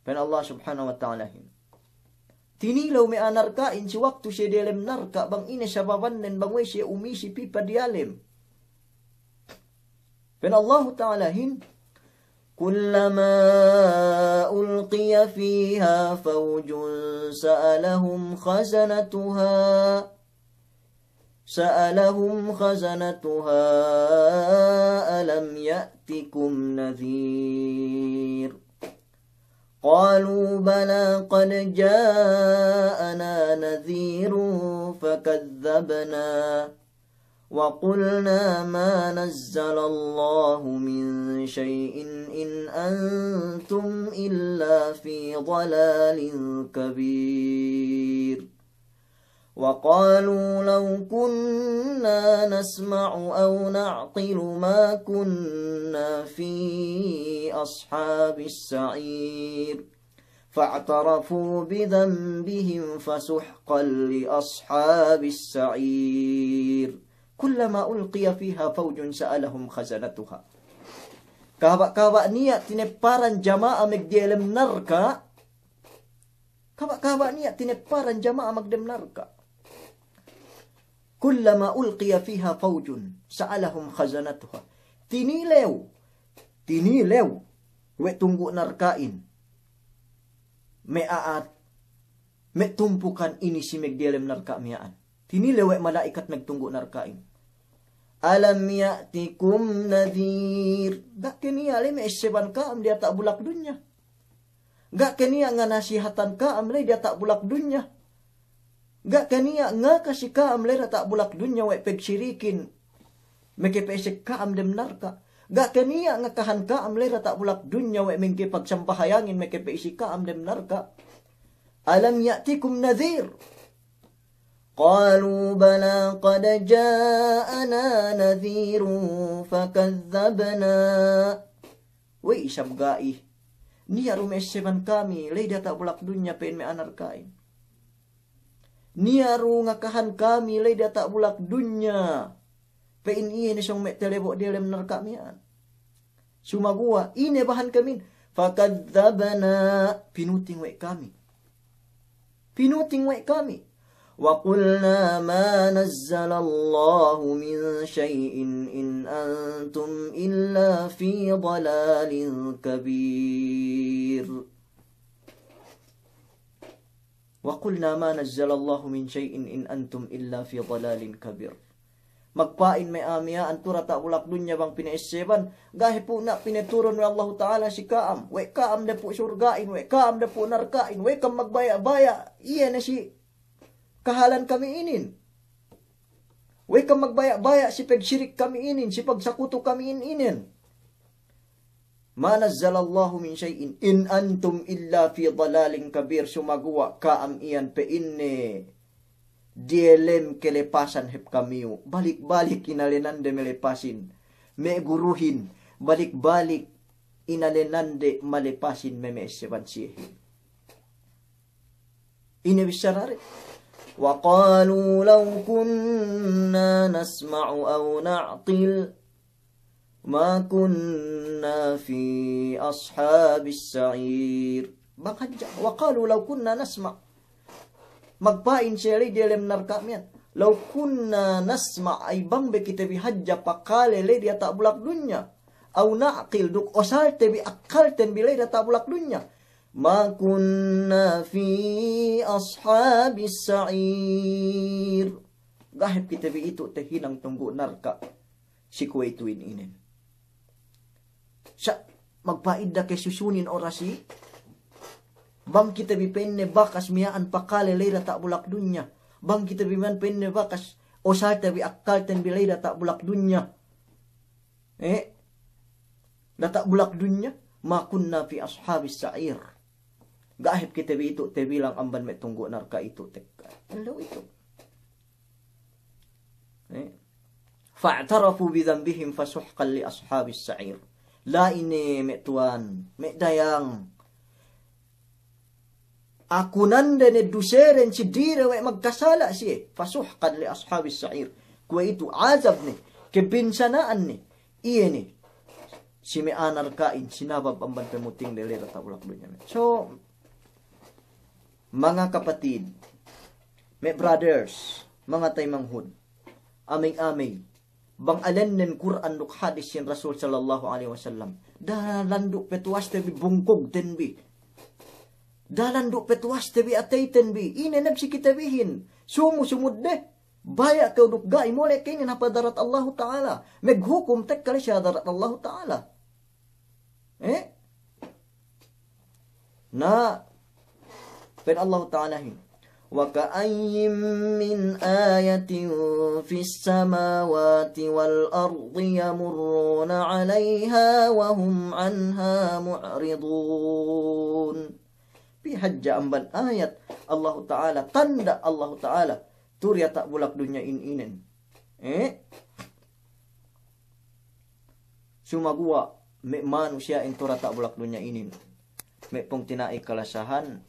Pa'in Allah Subhanahu wa Ta'alahin. Tinilew me' a'a narka'in si waktu siye diyalem narka' bang ine sababannen bang we' siye umisi pī pa diyalem. Pa'in Allahu Ta'alahin, kullama ulqiya fiha fawjun sa'alahum khazanatuha, sa'alahum khazanatuha alam ya'tikum nadhir. Qalu bala qad ja'ana nadhirun fakadhdhabna wa qulna ma nazzalallahu min shay'in in antum illa fi dhalalin kabir. وقالوا لو كنا نسمع أو نعقل ما كنا في أصحاب السعير. فاعترفوا بذنبهم فسحقا لأصحاب السعير. كلما ألقي فيها فوج سألهم خزنتها. Kahaba'-kahaba' niya' tinepparan jama'a magdiyalem narka', Kahaba'-kahaba' niya' tinepparan jama'a magdem narka'. Kullama ulqiya fiha fawjun sa'alahum khazanatuha. Tinilew, tinilew we' tunggu' narka'in me' a'a, me' tumpukan inisi magdiyalem narka' miya'an. Tinilew we' mala'ikat magtunggu' narka'in. Alam ya'tikum nadhir. Ga' ke niya' ley me' esseban ka'am diyata' bulak dunya. Ga' ke niya' nganasihatan ka'am ley diyata' bulak dunya. Ga' ke niya' ngaka si ka'am ley diyata' bulak dunya we' pegsirikin. Meke pe'esek ka'am dem narka'. Ga' ke niya' ngakahan ka'am ley diyata' bulak dunya we' meke pagsambahayangin meke pe'isi ka'am dem narka'. Alam ya'tikum nadhir. Qalu bala qad ja'ana nadhirun fakadhdhabna. Wey isab ga'i. Niya' du me' esseban kami ley diyata' bulak dunya pa'in me' a'a narka'in. Niya' du ngakahan kami ley diyata' bulak dunya pa'in iye ne sōng me' telebo' diyalem narka' miya'an. Sumaguwa' ine bahan kamin? Fakadhdhabna, pinuting we' kami. Pinuting we' kami. وقلنا ما نزل الله من شيء إن أنتم إلا في ضلال كبير. وقلنا ما نزل الله من شيء إن أنتم إلا في ضلال كبير. Magpa'in me' a'a miya'an tu' diyata' bulak dunya bang pina'esseban, ga' hep pu' na' pineturun we' Allahu Ta'ala si ka'am, we' ka'am dapu' surga'in, we' ka'am dapu' narka'in, we' kam magbaya'-baya', iye ne si kahalan kami inin. We' kam magbaya'-baya' si pagsirik kami inin, si pagsakutu kami in-, inin. ما نزل الله من شيء إن أنتم إلا في ضلال كبير. Sumaguwa' ka'am iyan pa'inne diyalem kalepasan hep kamiyu. Balik-balik inalenande malepasin me' guruhin. Balik-balik inalenande malepasin me' me'esseban siyehin. Ine bissarade? وقالوا لو كنا نسمع أو نعقل ما كنا في أصحاب السعير. Bang hadja, وقالوا لو كنا نسمع. Magpa'in siye ley diyalem narka' miya'an. لو كنا نسمع, ay bang be kite bi hadja pakale ley diyata' bulak dunya. أو نعقل, duk osalte bi akkalten bi ley diyata' bulak dunya. ما كنا في أصحاب السعير. Ga' hep kite bi itu' tahinang tunggu' narka' si kuwe'itu in-inen. Sa' magpa'in da ke susunin orasi, bang kite bi pa'inne bakas miya'an pakale ley diyata' bulak dunya. Bang kite bi miya'an pa'inne bakas osalte bi akkalten bi ley diyata' bulak dunya. Eh, diyata' bulak dunya, ما كنا في أصحاب السعير. Ga' hep kite bi itu' tabilang amban me' tunggu' narka' itu tekka. Ellew itu'. Eh, فاعترفوا بذنبهم فسحقا لأصحاب السعير. La'i ne me' tuwan, me' dayang. Akunande ne duseden si diri we' magkasala' siye. فسحقا لأصحاب السعير. Kuwe'itu azab ne, kabinsana'an ne. Iye ne si me' a'a narka'in, sinabab amban pamuting de ley diyata' bulak dunya me'. So, manga kapatid, me' brothers, manga taymanghud, amey-amey, bang alennen Kur'an duk hadis sin Rasul sallallahu alaihi wasallam, da'a landu' petuwaste bi bungkugten bi. Da'a landu' petuwaste bi ateyten bi. Ine nabsi kite bihin? Sumu-sumudde. Baya' kew duk ga'i, mole' ke inin hap hadarat Allahu Ta'ala. Maghukum tekka ley si hadarat Allahu Ta'ala. Eh? Na, pa'in Allahu Ta'alahin, وكأين من آية في السماوات والأرض يمرون عليها وهم عنها معرضون. Pī hadja amban ayat Allahu Ta'ala, tanda' Allahu Ta'ala, tu' diyata' bulak dunya in-inen. Eh? Sumaguwa' me' manusiya'in tu' diyata' bulak dunya inin, me' pungtina'i kalasahan,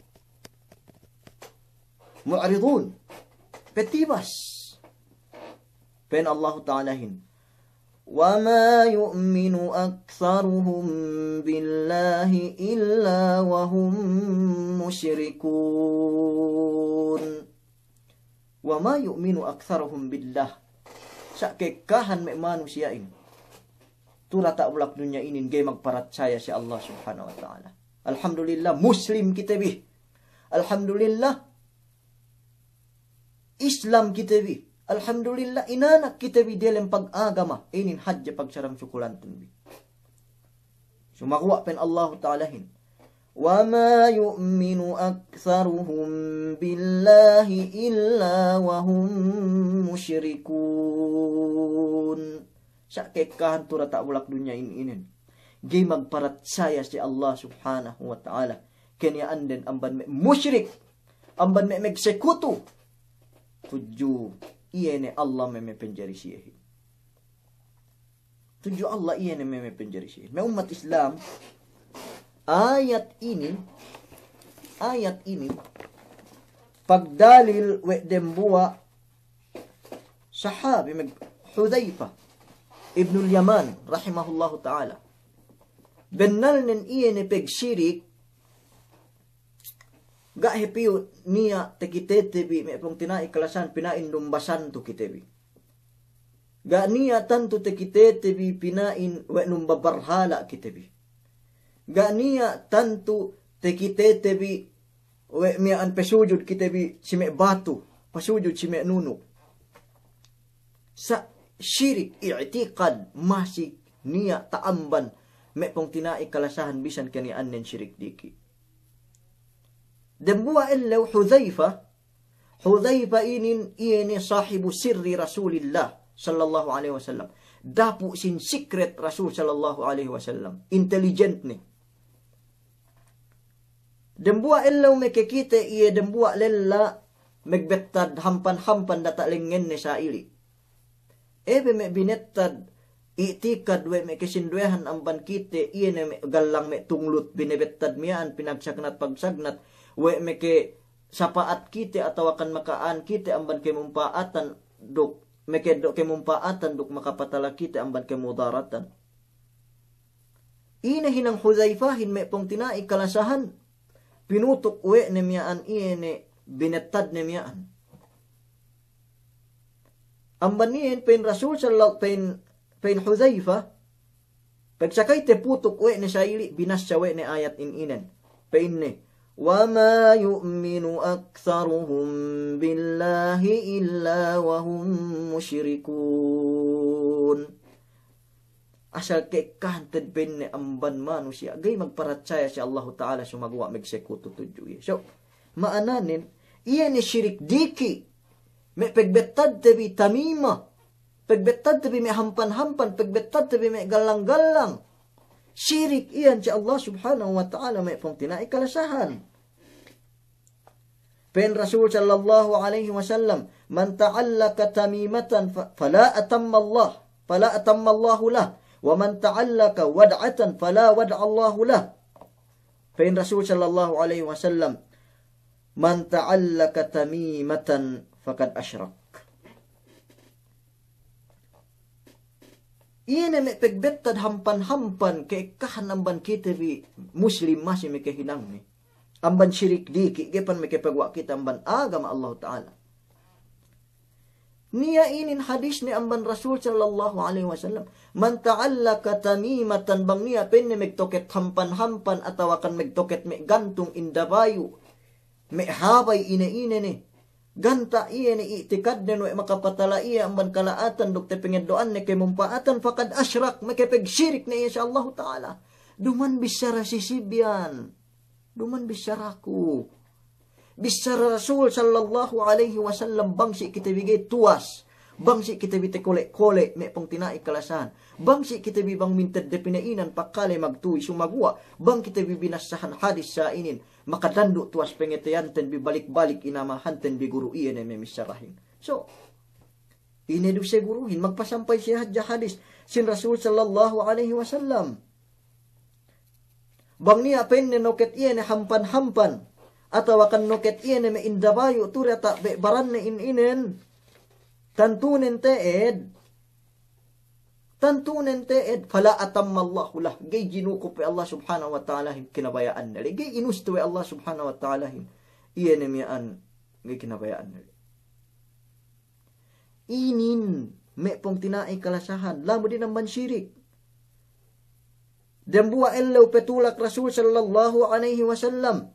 mu'ridun, petibas. Pa'in Allahu Ta'alahin, وما يؤمن أكثرهم بالله إلا وهم مشركون. وما يؤمن أكثرهم بالله. Sa' ka'ekkahan me' manusiya'in tu' diyata' bulak dunya inin ga'i magparatsaya si Allah Subhanahu wa Ta'ala. Alhamdulillah, Muslim kite bi. Alhamdulillah, Islam kite bi. Alhamdulillah, inanak kite bi diyalem pag-agama. Inin hadja pagsarang-sukulanten bi. Sumaguwa' pa'in Allahu Ta'alahin, وما يؤمن أكثرهم بالله إلا وهم مشركون. Sa' ka'ekkahan tu' diyata' bulak dunya in-inen ga'i magparatsaya si Allah Subhanahu wa Ta'ala, keniya'anden amban me' mushrik, amban me' magsekutu. Tudju iye ne Allah me' mapanjari siyehin. Tudju Allah iye ne me' mapanjari siyehin. Me' ummat Islam, ayat inin, ayat inin pagdalil we' dembuwa' sahabi, me' Hudhayfa ibnul Yaman rahimahullahu ta'ala. Bennalnen iye ne pagsirik Ga' hep iyu' niya' takitete bi me' pungtina'i kalasahan pina'in numba santu kite bi. Ga' niya' tantu takitete bi pina'in we' numba barhala' kite bi. Ga' niya' tantu takitete bi we' miya'an pasujud kite bi si me' batu, pasujud si me' nunu. Sa' sirik i'tikad masi niya' ta'amban me' pungtina'i kalasahan bisan kaniya'annen sirik diki'. Dembuwa' ellew Hudhayfa, Hudhayfa inin iye ne sahibu sirri Rasulillah sallallahu alaihi wasallam. Dapu' sin secret Rasul sallallahu alaihi wasallam. Intelligent ne. Dembuwa' ellew makakite iye dembuwa' lella magbettad hampan-hampan data' lengngenne sa'ili'. Ebe me' binettad i'tikad we' me' kasinduwehan amban kite, iye ne me' gallang me' tunglut binebettad miya'an pinagsagnat-pagsagnat, we' me' kasapa'at kite atawakan maka'an kite amban kamumpa'atan duk, me' ke-, duk kamumpa'atan duk makapatala kite amban kamudaratan. Ine hinang Hudhayfahin me' pungtina'i kalasahan, pinutuk we' ne miya'an iye ne binettadne miya'an. Amban iyan pa'in Rasul salla-, pa'in, pa'in Hudhayfa, pagsakay te putuk we' ne sa'ili', binassa we' ne ayat in inen. Pa'inne, "Wa ma yu'minu aktharuhum billahi illa wa hum mushrikun." Asal ke'ekkahan te'ed pa'inne amban manusiya', ga'i magparatsaya si Allahu Ta'ala sumaguwa' magsekutu tudju iye. So, ma'ananen, iye ne sirik diki', me' pegbettadte bi tamima, pegbettadte bi me' hampan-hampan, pegbettadte bi me' gallang-gallang. Sirik iyan si Allah Subhanahu wa Ta'ala me' pungtina'i kalasahan. Pa'in Rasul sallallahu alaihi wasallam, "Man ta'allaqa tamimatan fa-, fala atammallah, fala atammallahu lah, wa man ta'allaqa wad'atan fala wad'allahu lah." Pa'in Rasul sallallahu alaihi wasallam, "Man ta'allaqa tamimatan faqad asyrak." Iye ne me' pegbettad hampan-hampan ke'ekkahan amban kite bi Muslim masi me' kehinangne. Amban sirik diki', ga'i pe me' kepaguwa' kite amban agama Allahu Ta'ala. Niya' inin hadisne amban Rasul sallallahu alaihi wasallam, "Man ta'allaqa tamimatan," bang niya' pa'inne megtoket hampan-hampan atawakan megtoket me' gantung indabayu', me' habay ine-ine ne. Ganta' iye ne i'tikadnen we' makapatala iye amban kala'atan duk tapangeddo'anne kamumpa'atan, faqad asyrak, makapagsirik ne iye si Allahu Ta'ala. Duma'in bissara si Sibyan. Duma'in bissaraku. Bissara Rasul sallallahu alaihi wasallam, bang si' kite bi ga'i tuwas. Bang si' kite bi takole'-kole' me' pungtina'i kalasahan. Bang si' kite bi bang mintedde pina'inan pakale magtuwi sumaguwa'. Bang kite bi binassahan hadis sa' inin. Makadandu' tuwas pangateyanten bi balik-balik inamahanten bi guru iye ne me' missarahin. So, ine du si guruhin, magpasampay siye hadja hadis sin Rasul sallallahu alaihi wasallam. Bang niya' pa'inne noket iye ne hampan-hampan, atawakan noket iye ne me' indabayu' tu diyata' be' baranne in inen, tantunen te'ed, tantunen te'ed, fala atammallahu lah, ga'i jinukup we' Allah Subhanahu wa Ta'alahin kinabaya'anne le, ga'i inustu we' Allah Subhanahu wa Ta'alahin, iye ne miya'an ga'i kinabaya'anne le. Inin me' pungtina'i kalasahan, lamud inin amban sirik. Dembuwa' ellew patulak Rasul sallallahu alaihi wasallam.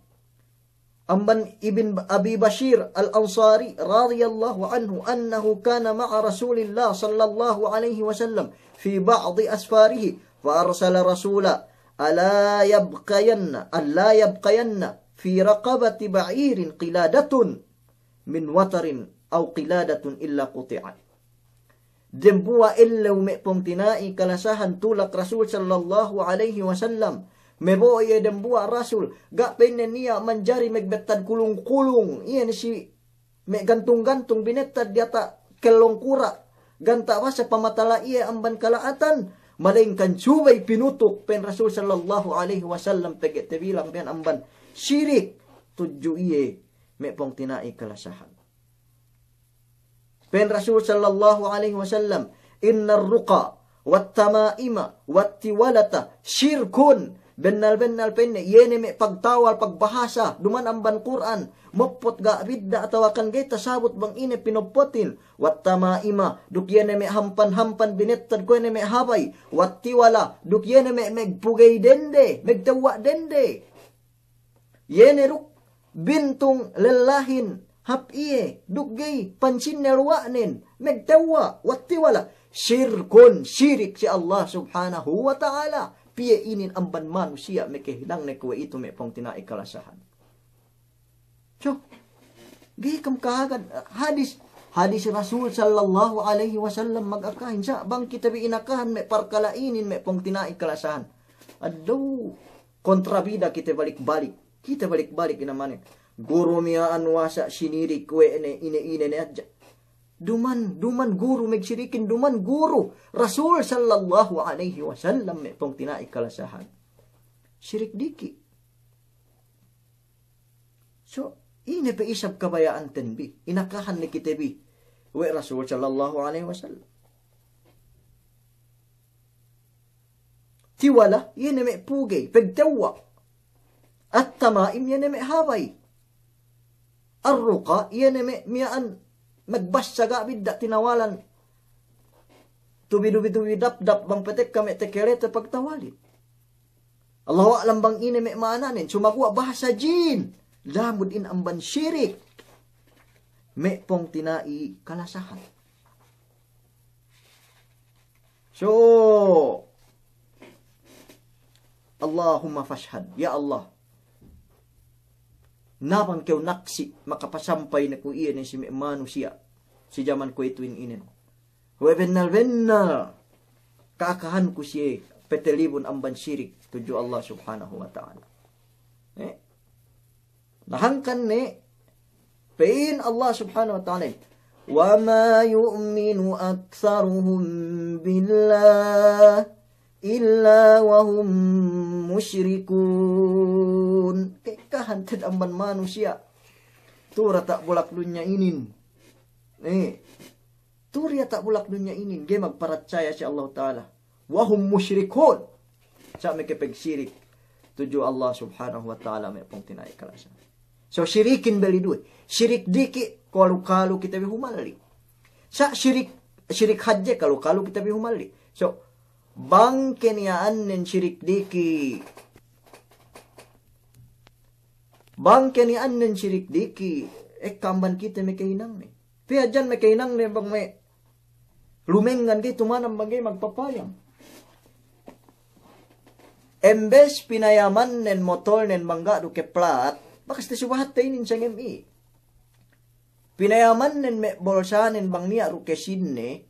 Amban Ibn Abi Bashir Al-Ansari radiyallahu anhu, annahu kana ma'a Rasulillah sallallahu alaihi wasallam fi ba'di asfarihi, fa arsala rasula, ala yabqayanna, ala yabqayanna fi raqabati ba'irin qiladatun min watarin aw qiladatun illa quti'at. Dembuwa' ellew me' pungtina'i kalasahan tulak Rasul sallallahu alaihi wasallam. Mabo'o iye dembuwa' Rasul, ga' pa'inne niya' manjari magbettad kulung-kulung, iye ne si me' gantung-gantung binettad diyata' kellong kura', ganta' basa pamatala iye amban kala'atan, malaingkan subey pinutuk, pa'in Rasul sallallahu alaihi wasallam, pegge' tabilang miya'an amban sirik tudju iye me' pungtina'i kalasahan. Pa'in Rasul sallallahu alaihi wasallam, "Innar ruqa, wat tama'ima, wat tiwalata, shirkun, Bennal-bennal pa'inne, iye ne me' pagtawal, pagbahasa, duman amban Kur'an, moppot ga' bidda' atawa kan ga'i tasabut bang ine pinoppotin. Wat-tama'ima, duk iye ne me' hampan-hampan binettad kuwe' ne me' habay. Wat-tiwala, duk iye ne me' megpugey dende, megtewwa' dende. Iye ne duk bintung lellahin hap iye, duk ga'i pansinne luwa'nen, megtewwa', wat-tiwala. Shirkun, sirik si Allah Subhanahu wa Ta'ala. Piye inin amban manusiya' mekehinangne kuwe'itu me' pungtina'i kalasahan. So, ga'i kam kahagad hadis, hadis Rasul sallallahu alaihi wasallam magakahin sa', bang kite bi inakahan me' parkala' inin me' pungtina'i kalasahan. Addaw, kontrabida kite balik-balik. Kite balik-balik inamanin. Guru miya'an wasa' sinirik we' ne ine-ine ne hadja. Duman, duman guru megsirikin, duman guru Rasul sallallahu alaihi wasallam me' pungtina'i kalasahan. Sirik diki'. So, ine pe isab kabaya'anten bi, inakahan ne kite bi we' Rasul sallallahu alaihi wasallam. Tiwala, iye ne me' pugey, pegtewwa'. At-tama'im, iye ne me' habay. Ar-ruqa, iye ne me' miya'an magbassa ga' bidda' tinawalan. Tubi-dubi-dubi dap-dap bang patekka me' tekelete pagtawalin. Allahu a'lam bang ine me' ma'ananen, sumaguwa' bahasa jin. Lamud in amban sirik. Me' pungtina'i kalasahan. So, Allahumma fashhad, ya Allah. Na bang kew naksi' makapasampay ne ku iye ne si me' manusiya' si jaman kuwe'itu in inen. We' bennal-bennal ka'akahanku siye petelibun amban sirik tudju Allah Subhanahu wa Ta'ala. Eh? Na hangkan ne, pa'in Allah Subhanahu wa Ta'ala, "Wa ma yu'minu aktharuhum billah illa wa hum mushrikun." Ka'ekkahan te'ed amban manusiya' tu' diyata' bulak dunya inin. Eh, tu' diyata' bulak dunya inin, ga'i magparatsaya si Allahu Ta'ala. Wa hum mushrikun. Sa' mekepegsirik tudju Allah Subhanahu wa Ta'ala me' pungtina'i kalasahan. So, sirikin beli duwe. Sirik diki', kalu-kalu kite bi humalli'. Sa' sirik, sirik hadje, kalu-kalu kite bi humalli'. So, bang keniya'annen sirik diki'. Bang keniya'annen sirik diki', ekka amban kite mekehinangne. Pe hadjan mekehinangne bang me' lumengngan ga'i tumanam bang ga'i magpapayam. Embes pinayamannen motolnen bang ga' du ke plat, bakas te subahatte inin sangem i. Pinayamannen me' bolsanen bang niya' du ke sinne,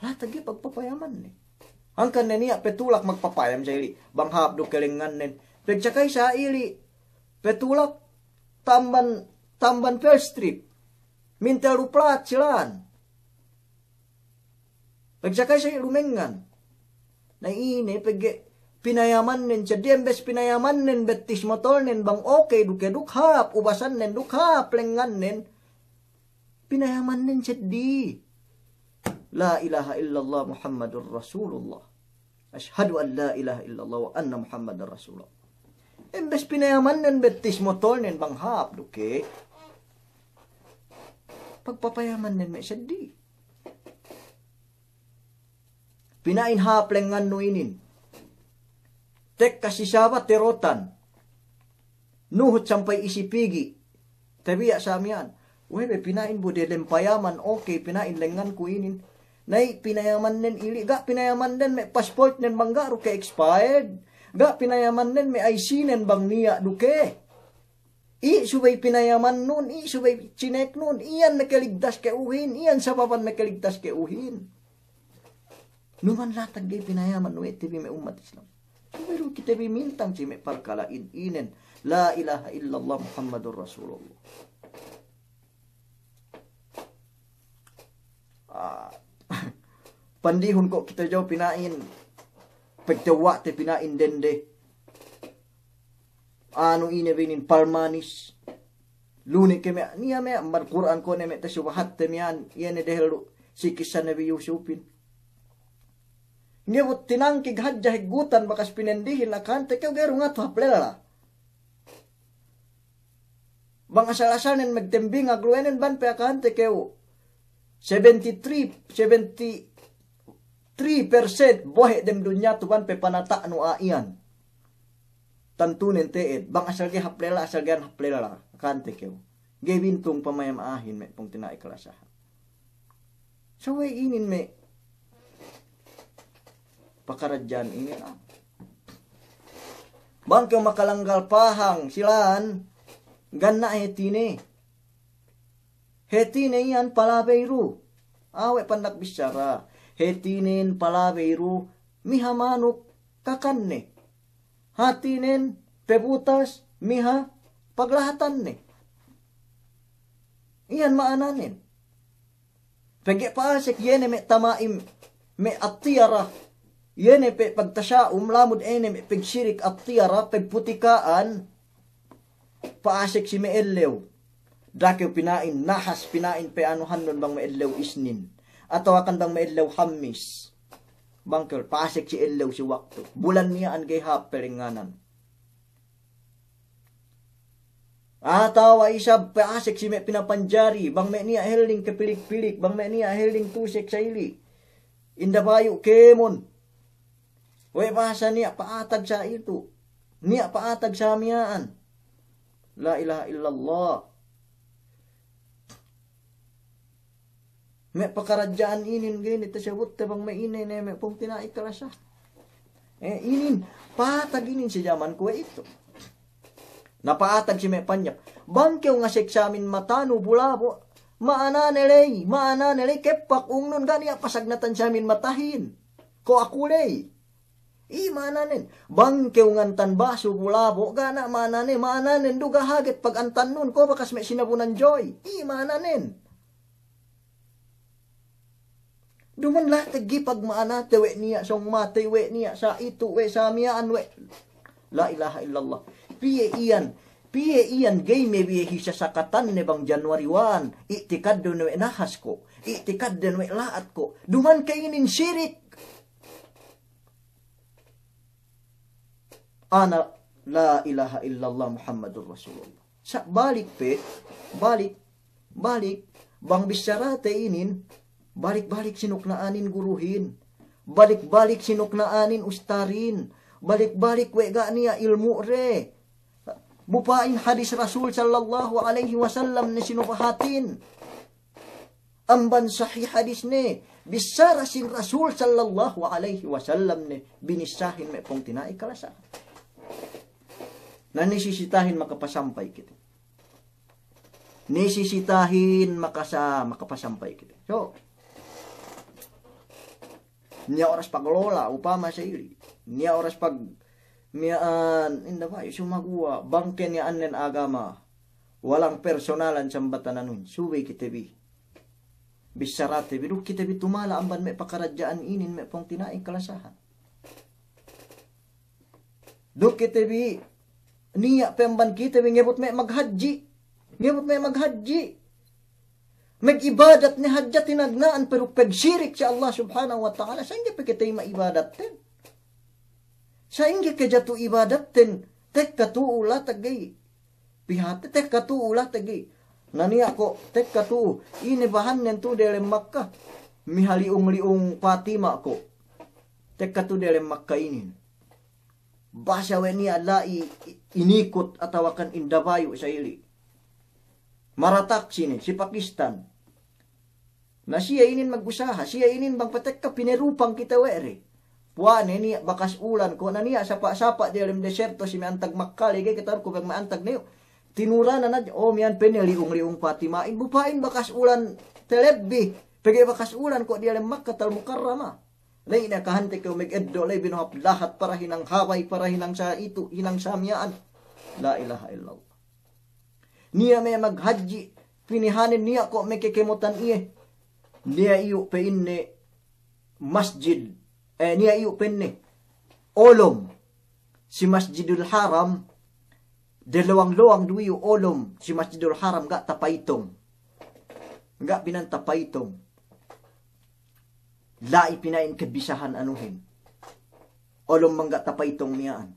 latag ga'i pagpapayamanne. Hangkan ne niya' petulak magpapayam sa ili', bang hāp du ke lengngannen. Pegsakay sa ili' petulak tamban, tamban First Trip. Mintel du plat si lān. Pegsakay sa ili' lumengngan. Na ine pegge' pinayamannen, seddili embes pinayamannen bettis motolnen bang okey du ke duk hāp, ubasannen duk hāp lengngannen. Pinayamannen seddili. La ilaha illallah Muhammadur Rasulullah. Ashhadu an la ilaha illallah wa anna Muhammadar Rasulullah. Embes pinayamannen bettis motolnen bang hāp du ke. Pagpapayamannen me' seddili. Pina'in hāp lengngannu inin. Tekka si Sabah terotan. Nuhut sampay isi pigi'. Tabiya' sa miya'an. We'ey be pina'in bu de dem payaman, okey, pina'in lengnganku inin. Na'i pinayamannen ili', ga' pinayamannen me' passportnen bang ga' du ke expired. Ga' pinayamannen me' I C-nen bang niya' du ke. I' subey pinayamannun, i' subey chineknun, iyan mekeligtas ke'uhin, iyan sababan mekeligtas ke'uhin. Numan latag ga'i pinayaman we' te bi me' ummat Islam. Subey du kite bi mintang si me' parkala' in, inen. La ilaha illallah Muhammadur Rasulullah. Ah, pandihun ko' kite jaw pina'in, pegtewwa'te pina'in dende. Anu ine be inin palmanis. Lu ne ke me', niya' me' amban Kur'an ko' ne me' tasubahatte miya'an, iye ne dehellu si kissa Nabi Yusupin. Ngebut tinangkig hadja higgutan bakas pinendihin, akahante kew ga'i du ngatu hap lella. Bang asal-asalnen magtembingag luwenen ban pe akahante kew seventy-three, seventy-three percent bohe' dem dunya tu ban pe panata'nu a'a iyan. Tantunen te'ed, bang asal ga'i hap lella, asal ga'i hap lella, akahante kew. Ga'i bintung pamayam a'ahin me' pungtina'i kalasahan. So we' inin me' pakaradja'an inin, ah. Bang kew makalanggal pahang si lān, ganna' hātine. Hātine iyan palabey du. Awe' pandak bissara. Hātinen palabey du miha manuk kakanne. Hātinen pebutas miha paglahatanne. Iyan ma'ananen. Pegge' pa'asek iye ne me' tama'im, me' at-tiyara, iye ne pe pagtasa'um, lamud ēne me' pegsirik at-tiyara, pegputika'an, pa'asek si me' ellew. Da'a kew pina'in nahas, pina'in pe anuhannun bang me' ellew Isnin. Atawakan bang me' ellew Hammis. Bang kew pa'asek si ellew si waktu. Bulan miya'an ga'i hāp pelengnganan. Atawa isab pa'asek si me' pinapanjari, bang me' niya' helling kapilik-pilik, bang me' niya' helling tusek sa ili'. Inda bayu' kēmon. We' bahasa niya' pa'atag sa itu. Niya' pa'atag sa miya'an. La ilaha illallah. Me' pakaradja'an inin ga'i ne tasabutte bang me' ine ne me' pungtina'i kalasahan. Eh, inin, pa'atag inin si jaman kuwe'itu. Na pa'atag si me' Panyap. Bang kew ngasek samin matanu bulabo', ma'anane ley, ma'anane ley keppak ungnun ga' niya' pasagnatan samin matahin. Ko' aku ley. Iye ma'ananen. Bang kew ngantan basu bulabo', ga' niya' ma'anane, ma'ananen du ga' haget pagantannun, ko' bakas me' sinabunan joy. Iye ma'ananen. Duma'in lahat ga'i pagma'anate we' niya' sōng matey, we' niya' sa itu, we' sa miya'an, we'. La ilaha illallah. Piye iyan, piye iyan ga'i me' biye hisasakatanne bang January one, i'tikadden we' nahas ko', i'tikadden we' la'at ko'. Duma'in ke inin sirik. Ana la ilaha illallah Muhammadur Rasulullah. Sa' balik pe, balik, balik, bang bissarate inin, balik-balik sinukna'anin guruhin, balik-balik sinukna'anin ustarin, balik-balik we' ga' niya' ilmu'de. Bu pa'in hadis Rasul sallallahu alaihi wasallam ne sinubahatin. Amban sahih hadisne, bissara sin Rasul sallallahu alaihi wasallam ne, binissahin me' pungtina'i kalasahan. Na nisisitahin makapasampay kite. Nisisitahin makasa-, makapasampay kite. So, niya' oras paglola, upama sa ili'. Niya' oras pag-, miya'an, inda bayu', sumaguwa', bang ke niya' annen agama. Walang personalan sambatan anun, subey kite bi. Bissarate bi, duk kite bi tumala amban me' pakaradja'an inin me' pungtina'i kalasahan. Duk kite bi, niya' pe amban kite bi ngebut me' maghadji'. Ngebut me' maghadji'. Magibadat ne hadja tinagna'an pe duk pegsirik si Allah Subhanahu wa Ta'ala. Sa'ingge pe kite ma'ibadatten? Sa'ingge kejatu ibadatten? Tekka tu'u lahat ga'i. Pihate tekka tu'u lahat ga'i. Na niya' ko' tekka tu'u. Ine bahannen tu'u diyalem Makka. Mihali'ung-li'ung Patima ko'. Tekka tu'u diyalem Makka inin. Basa we' niya' la'i inikut atawakan inda bayu' sa ili'. Maratak sine, si Pakistan. Na siye inin magusaha, siye inin bang patekka pinerupang kite we' de. Puwa'ne niya' bakas ulan ko', na niya' sapa'-sapa' diyalem deserto si me' antag Makka ley, ga'i kata'uhan ku bang me' antag niyu'. Tinuranan hadja, o miya'an pa'inne li'ung-li'ung Patima'in, bu pa'in bakas ulan telebbi, pegge' bakas ulan ko' diyalem Makkatal Mukarrama. Ley ne kahante kew megeddo' ley binohap lahat para hinang habay, para hinang sa itu, hinang sa miya'an. La ilaha illallah. Niya' me' maghadji', pinihanen niya' ko' mekekemotan iye. Niya' iyu' pa'inne masjid, eh, niya' iyu' pa'inne olom si Masjidul Haram, delowang-lowang du iyu' olom si Masjidul Haram ga' tapaytong. Ga' pina'in tapaytong. La'i pina'in kebisahan anuhin. Olom mangga' tapaytong miya'an.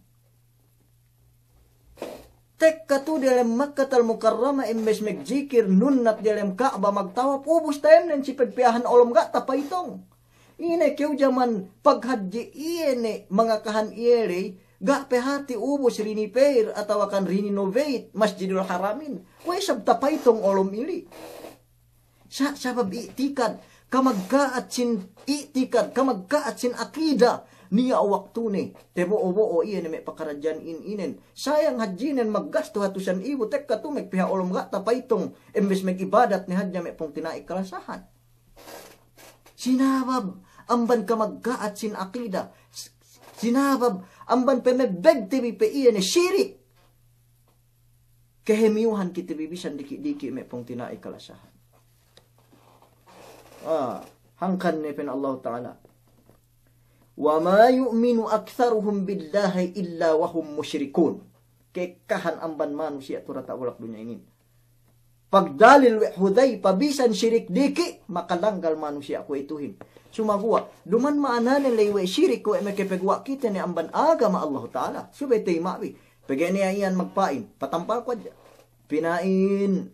Tekka tu diyalem Makkatal Mukarrama, imbes magjikir, nunnat diyalem Ka'ba, magtawap, ubus tayemnen si pagpiyahan olom ga' tapaytong. Ine kew jaman paghadji' iye ne mangakahan iye ley, ga' pe hati' ubus rinipair atawakan rininovate Masjidul Haramin. We'ey sab tapaytong olom ili'. Sa-, sabab i'tikad, kamagka'at sin i'tikad, kamagka'at sin akida, niya' waktune, tabo'o-bo'o iye ne me' pakaradja'an in-inen. Sayang hadjinen maggastu hatusan ibu, tekka tu magpiha olom ga' tapaytong, imbes magibadat ne hadja me' pungtina'i kalasahan. Sinabab amban kamagka'at sin akida, s-, sinabab amban pamebbegte bi pe iye ne sirik. Kahemiyuhan kite bi bisan diki'-diki' me' pungtina'i kalasahan. Ah, hangkan ne pa'in Allahu Ta'ala, "Wa ma yu'minu aktharuhum billahi illa wa hum mushrikun." Ka'ekkahan amban manusiya' tu diyata' bulak dunya inin. Pagdalil we' Hudhayfa bisan sirik diki', makalanggal manusiya' kuwe'ituhin. Sumaguwa', duma'in ma'ananen ley we' sirik we' makapaguwa' kite ne amban agama Allahu Ta'ala. Subey tayma' bi. Pegge' niya' iyan magpa'in, patampal ku hadja. Pina'in,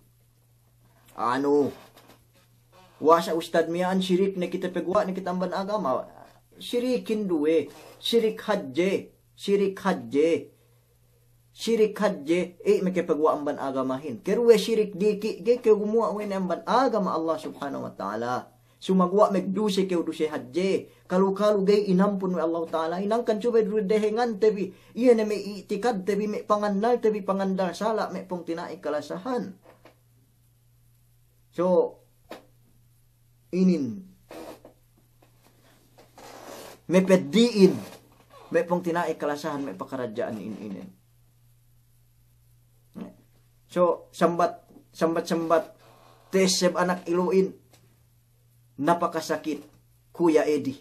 anu, wasa' ustad miya'an sirik ne kite, paguwa' ne kite amban agama. Sirikin duwe, sirik hadje, sirik hadje. Sirik hadje, e, makapaguwa' amban agamahin. Keruwe sirik diki', ga'i kew gumuwa' we' ne amban agama Allah Subhanahu wa Ta'ala. Sumaguwa' magduse kew duse hadje. Kalu-kalu ga'i inampun we' Allahu Ta'ala. Hangkan subey du dehengante bi. Iye ne me' i'tikadte bi, me' pangannalte bi, pangannal sala', me' pungtina'i kalasahan. So, inin. Mapeddi'in. Me' pungtina'i kalasahan, me' pakaradja'an in-inen. So, sambat, sambat-sambat, teseb anak ilu'in. Napakasakit, Kuya Edi.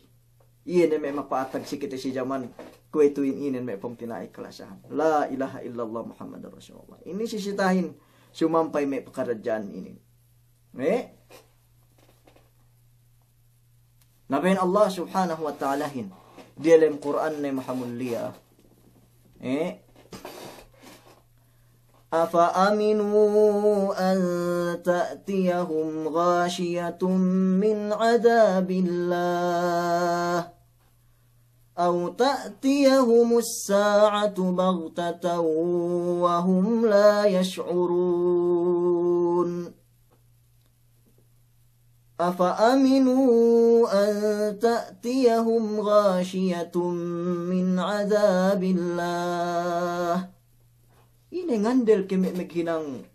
Iye ne me' mapa'atag si kite si jaman kuwe'ituhin inen me' pungtina'i kalasahan. La ilaha illallah Muhammadur Rasulullah. Ini sisitahin sumampay me' pakaradja'an inin. Eh? Na pa'in Allah Subhanahu wa Ta'alahin diyalem Kur'anne mahamulliya. Eh? أفأمنوا أن تأتيهم غاشية من عذاب الله أو تأتيهم الساعة بغتة وهم لا يشعرون. أفأمنوا أن تأتيهم غاشية من عذاب الله. Ine ngandel ke me' maghinang,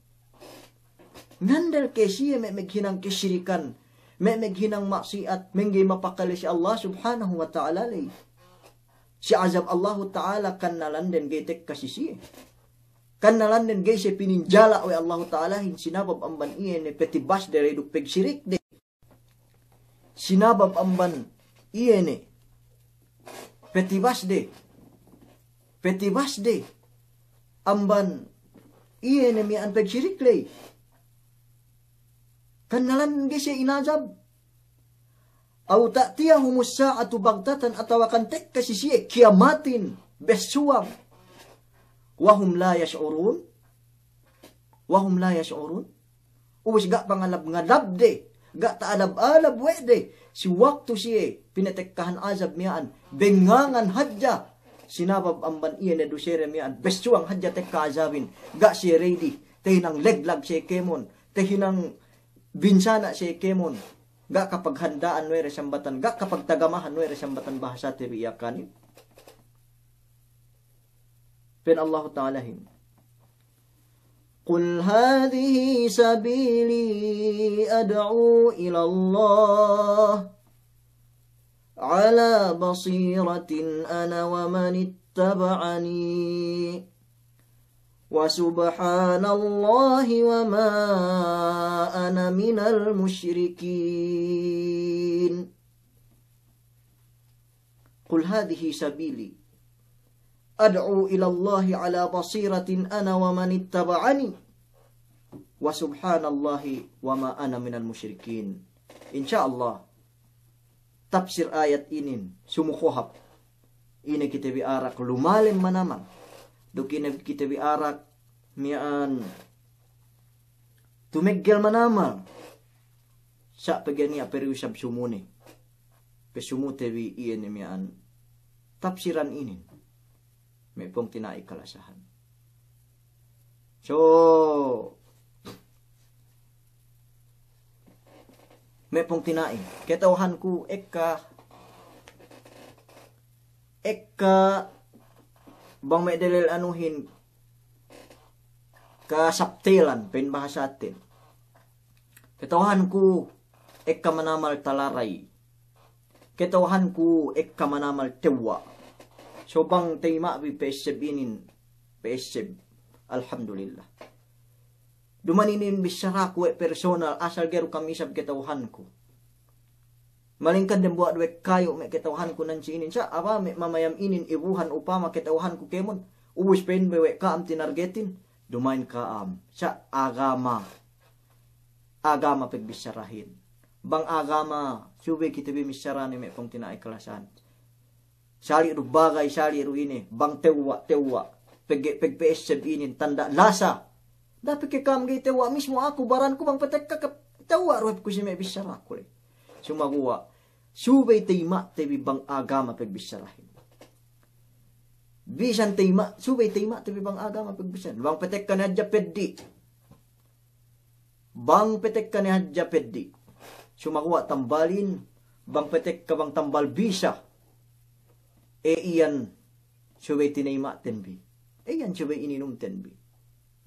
ngandel ke siye me' maghinang kasirikan, me' maghinang ma'siyat, mangga'i mapakale si Allah Subhanahu wa Ta'ala ley. Si azab Allahu Ta'ala kannalanden ga'i tekka si siye. Kannalanden ga'i siye pininjala' we' Allahu Ta'alahin, sinabab amban iye ne petibasde ley duk pagsirikde. Sinabab amban iye ne petibasde. Petibasde. Amban iye ne miya'an pagsirik ley. Kannalanden ga'i siye inazab. أو تأتيهم الساعة بغتة, atawakan tekka si siye kiyamatin bessuwang. وهم لا يشعرون. وهم لا يشعرون. Ubus ga' pangalab-ngalabde, ga' ta'alab-alab we' de, si waktu siye pinatekkahan azab miya'an, bengangan hadja, sinabab amban iye ne dusede miya'an, bessuwang hadja tekka azabin, ga' siye ready, tahinang leglag siye kēmon, tahinang binsana' siye kēmon, ga' kapaghanda'an we' de sambatan, ga' kapagtagamahan we' de sambatan bahasate bi Yakanin. Pa'in Allahu Ta'alahin, قل هذه سبيلي أدعو إلى الله على بصيرة أنا ومن اتبعني وسبحان الله وما أنا من المشركين. قل هذه سبيلي أدعو إلى الله على بصيرة أنا ومن اتبعني وسبحان الله وما أنا من المشركين. In sha Allah, tafsir ayat inin, sumukuhap. ine kite bi arak lumalem manamal. Duk ine kite bi arak miya'an tumeggel manamal. Sa' pegge' niya' pe du isab sumune. Pe sumute bi iye ne miya'an tafsiran inin. Me' pungtina'i kalasahan. So, me' pungtina'i, kata'uhanku ekka, ekka bang me' delel anuhin kasaptelan, pa'in bahasaten. Kata'uhanku ekka manamal talaray. Kata'uhanku ekka manamal tewwa'. So bang teyma' bi pa'esseb inin, pa'esseb. Alhamdulillah. Duma'in inin bissaraku we' personal, asal ga'i du kam isab kata'uhanku. Malingkan dembuwa' du we' kayu' me' kata'uhanku nan si inin. Sa' apa me' mamayam inin ibuhan upama kata'uhanku kēmon. Ubus pa'in be we' ka'am tinargetin. Duma'in ka'am. Sa' agama. Agama pegbissarahin. Bang agama, subey kite bi missarane me' pungtina'i kalasahan. Sali' du bagay, sali' du ine, bang tewwa', tewwa'. Pegge', pegpa'esseb inin, tanda' lasa. Da'a pe ke ka'am ga'i tewwa' mismo aku baranku bang patekka ke tewwa' du hep ku si me' bissaraku le. Sumaguwa', subey teyma'te bi bang agama pegbissarahin. Bisan teyma', subey teyma'te bi bang agama pegbissarahin. Bang patekka ne hadja peddi'. Bang patekka ne hadja peddi'. Sumaguwa' tambalin, bang patekka bang tambal bisa. E iyan subey tineyma'ten bi. E iyan subey ininumten bi.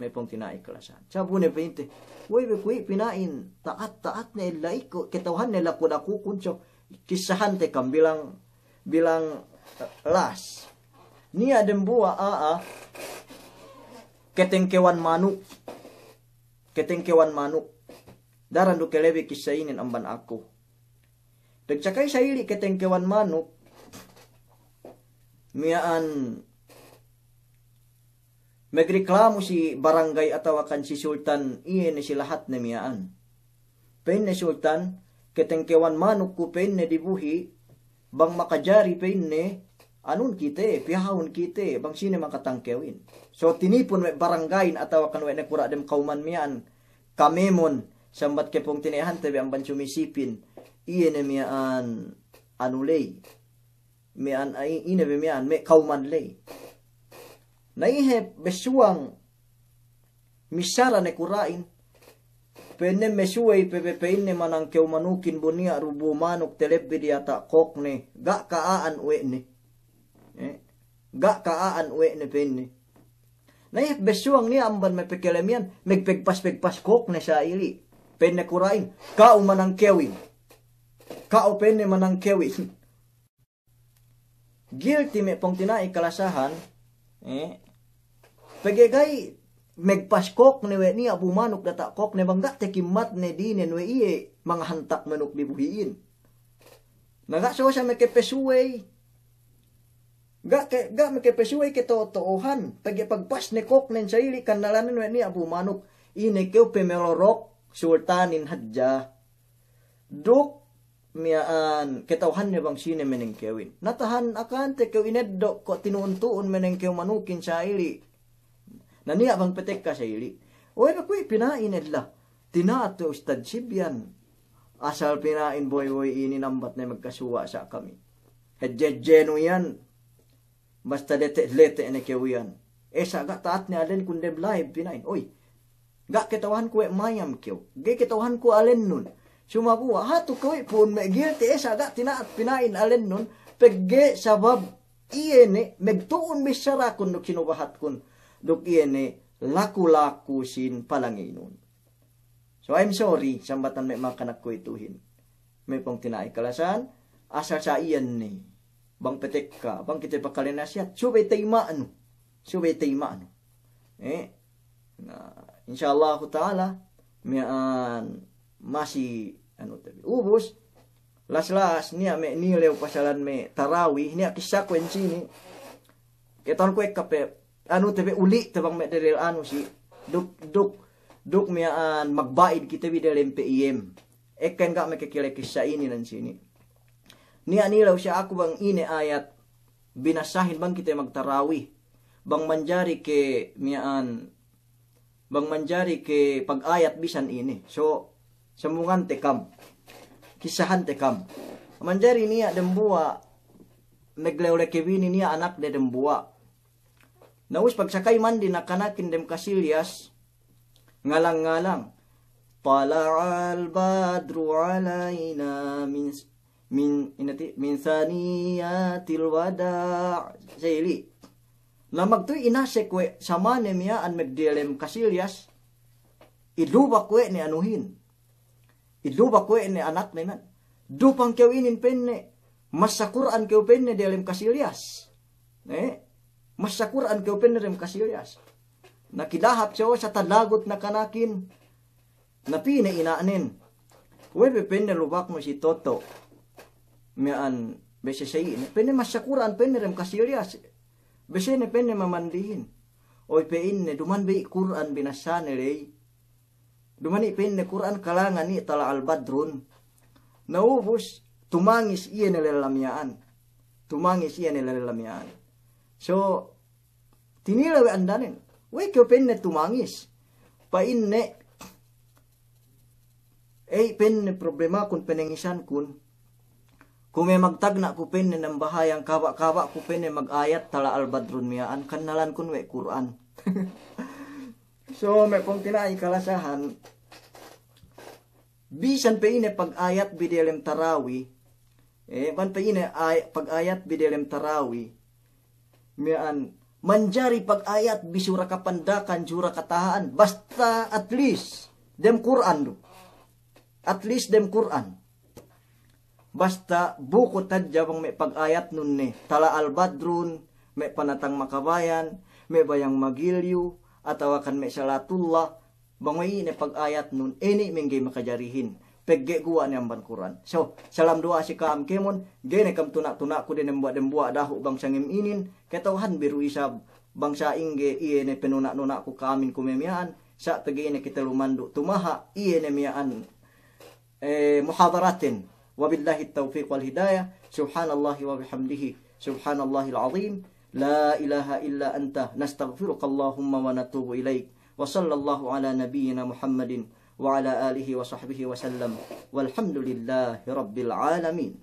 Me' pungtina'i kalasahan. Sabune pa'inte, we' be kuwe' pina'in ta'at-ta'at ne ella iko, kata'uhan ne laku-lakukun so, kissahante kam bilang, bilang, eh, las. Niya' dembuwa' a'a, ketengkewan manuk. Ketengkewan manuk. Daran du kelebi kissa inin amban aku. Pegsakay sa'ili' ketengkewan manuk, miya'an megreklamu si barangay atawakan si sultan, iye ne si lahatne miya'an. Pa'inne sultan, ketengkewan manukku pa'inne dibuhi', bang makajari pa'inne, anun kite, pihahun kite, bang sine makatangkewin. So tinipun we' barangayin atawakan we' nakura' dem kawman miya'an, kamemon, sambat ke pungtina'ihante bi amban sumisipin, iye ne miya'an anu ley. Miya'an, ine be miya'an, me' kawman ley. Na iye bessuwang missara nakura'in, pa'inne me' subey pe be pa'inne manangkew manukin bu niya' du bu manuk telebbi diyata' kokne, ga' ka'a'an we' ne. Eh, ga' ka'a'an we' ne pa'inne. Na iye bessuwang niya' amban me' pekele miya'an, megpegpas-pegpas kokne sa'ili'. Pa'inne kura'in, ka'u manangkewin. Ka'u pa'inne manangkewin. Guilty me' pungtina'i kalasahan, eh, pegge' ga'i megpas kokne we' niya' bu manuk diyata' kokne bang ga' tekimmatne dinen we' iye mangahantak manuk dibuhi'in. Na ga' sosa mekepesubey. Ga' ke, ga' mekepesubey keto'o-to'ohan. Pegge' pagpasne koknen sa'ili' kannalanen we' niya' bu manuk. Ine kew pe melorok sultanin hadja. Duk miya'an, kata'uhanne bang sine menengkewin. Na tahan akante kew ineddo' ko' tinu'un-tu'un menengkew manukin sa'ili'. Na niya' bang patekka sa'ili'. Oy, be kuwe' pina'in ella. Tina'at we' Ustad Sibyan. Asal pina'in boy-boy inin ambat ne magkasuwa' sa' kami. Hedje-hedjenu iyan. Basta lete'-lete' ne kew iyan. Esa' ga' ta'atne alenkun dem live pina'in. Oy. Ga' kata'uhanku we' mayam kew. Ga'i kata'uhanku alennun. Sumaguwa' hatu kew we' pu'un me' guilty esa' ga' tina'at pina'in alennun. Pegge' sabab iye ne megtu'un bissarakun duk sinubahatkun. Duk iye ne laku-laku sin palanginun. So, I'm sorry, sambatan me' makanak kuwe'ituhin. Me' pungtina'i kalasahan, asal sa iyan ne. Bang patekka, bang kite pakale nasihat, subey teyma'nu. Subey teyma'nu. Eh? Na, insya Allahu ta'ala, miya'an masi, anu, tabi'. Ubus, las-las, niya' me' nilew pasalan me' tarawih, niya' kissaku ensini'. Kata'uhanku ekka pe, anu te be uli' te bang me' delel anu si, duk, duk, duk miya'an magba'id kite bi delem pe iyem. Ekka en ga' mekekile kissa inin ensini'. Niya' nilew si aku bang ine ayat, binasahin bang kite magtarawi. Bang manjari ke miya'an, bang manjari ke pag-ayat bisan ine. So, sambungante kam. Kissahante kam. Manjari niya' dembuwa', meglewle ke bini niya' anakde dembuwa'. Na ubus pagsakay mandi nakanakin dem kasilyas, ngalang-ngalang, "Tala'al badru alaina min, min, inati, min saniyatil wada'." Sa'ili. Na magtuy inasek we' samane miya'an megdelem kasilyas, idubak we' ne anuhin. Idubak we' ne anakne miya'an. "Dupang kew inin," pa'inne, "massa Kur'an kew," pa'inne, "delem kasilyas." Ne? "Massa Kur'an kew," pa'inne, "delem kasilyas." Na kidahap siye, o, sa talagut nakanakin. Na pī ne ina'nen. "We' be," pa'inne, "lubaknu si Toto' miya'an, bese' sa'ine?" Pa'inne, "Massa Kur'an," pa'inne, "delem kasilyas. Bese' ne," pa'inne, "mamandihin." "Oy," pa'inne, "duman be i' Kur'an binasane ley. Duman i'," pa'inne, "Kur'an kalangan i' tala'al badrun." Na ubus, tumangis iye ne lella miya'an. Tumangis iye ne lella miya'an. So, tinilew we' andanen. "We' kew," pa'inne, "tumangis?" Pa'inne, "Ey," pa'inne, "problemakun, panangisankun, kuwe' magtagna' ku," pa'inne, "nambahayang, kaba'-kaba' ku," pa'inne, "mag-ayat tala'al badrun miya'an, kannalankun we' Kur'an." So, me' pungtina'i kalasahan, bisan pe ine pag-ayat bi delem tarawi, eh, bang pe ine ay-, pag-ayat bi delem tarawi, miya'an, manjari pag-ayat bi sura kapandakan, sura kataha'an, basta at least dem Kur'an du. At least dem Kur'an. Basta bukut hadja bang me' pag-ayatnun ne tala'al badrun, me' panatang makabayan, me' bayang magiliyu, atawakan me' salatullah, bang we' ine pag-ayatnun, ine me' ga'i makajarihin. Pegge' guwa' ne amban Kur'an. So, salam duwa'a si ka'am kēmon, ga'i ne kam tuna'-tuna'ku dembuwa'-dembuwa' dahu' bang sangem inin, kata'uhanbi du isab bang sa'ingge iye ne panuna'-nuna'ku ka'amin kuwe' miya'an, sa' pegge' ine kite lumandu' tumaha' iye ne miya'an eh, muhadaratin. Wabillahi tawfiq wal hidayah. Subhanallahi wa bihamdihi. Subhanallahil azim. La ilaha illa anta. Nastaghfiruka Allahumma wa natubu ilaik. Wa sallallahu ala nabiyyina Muhammadin wa ala alihi wa sahbihi wa sallam. Walhamdulillahi rabbil alamin.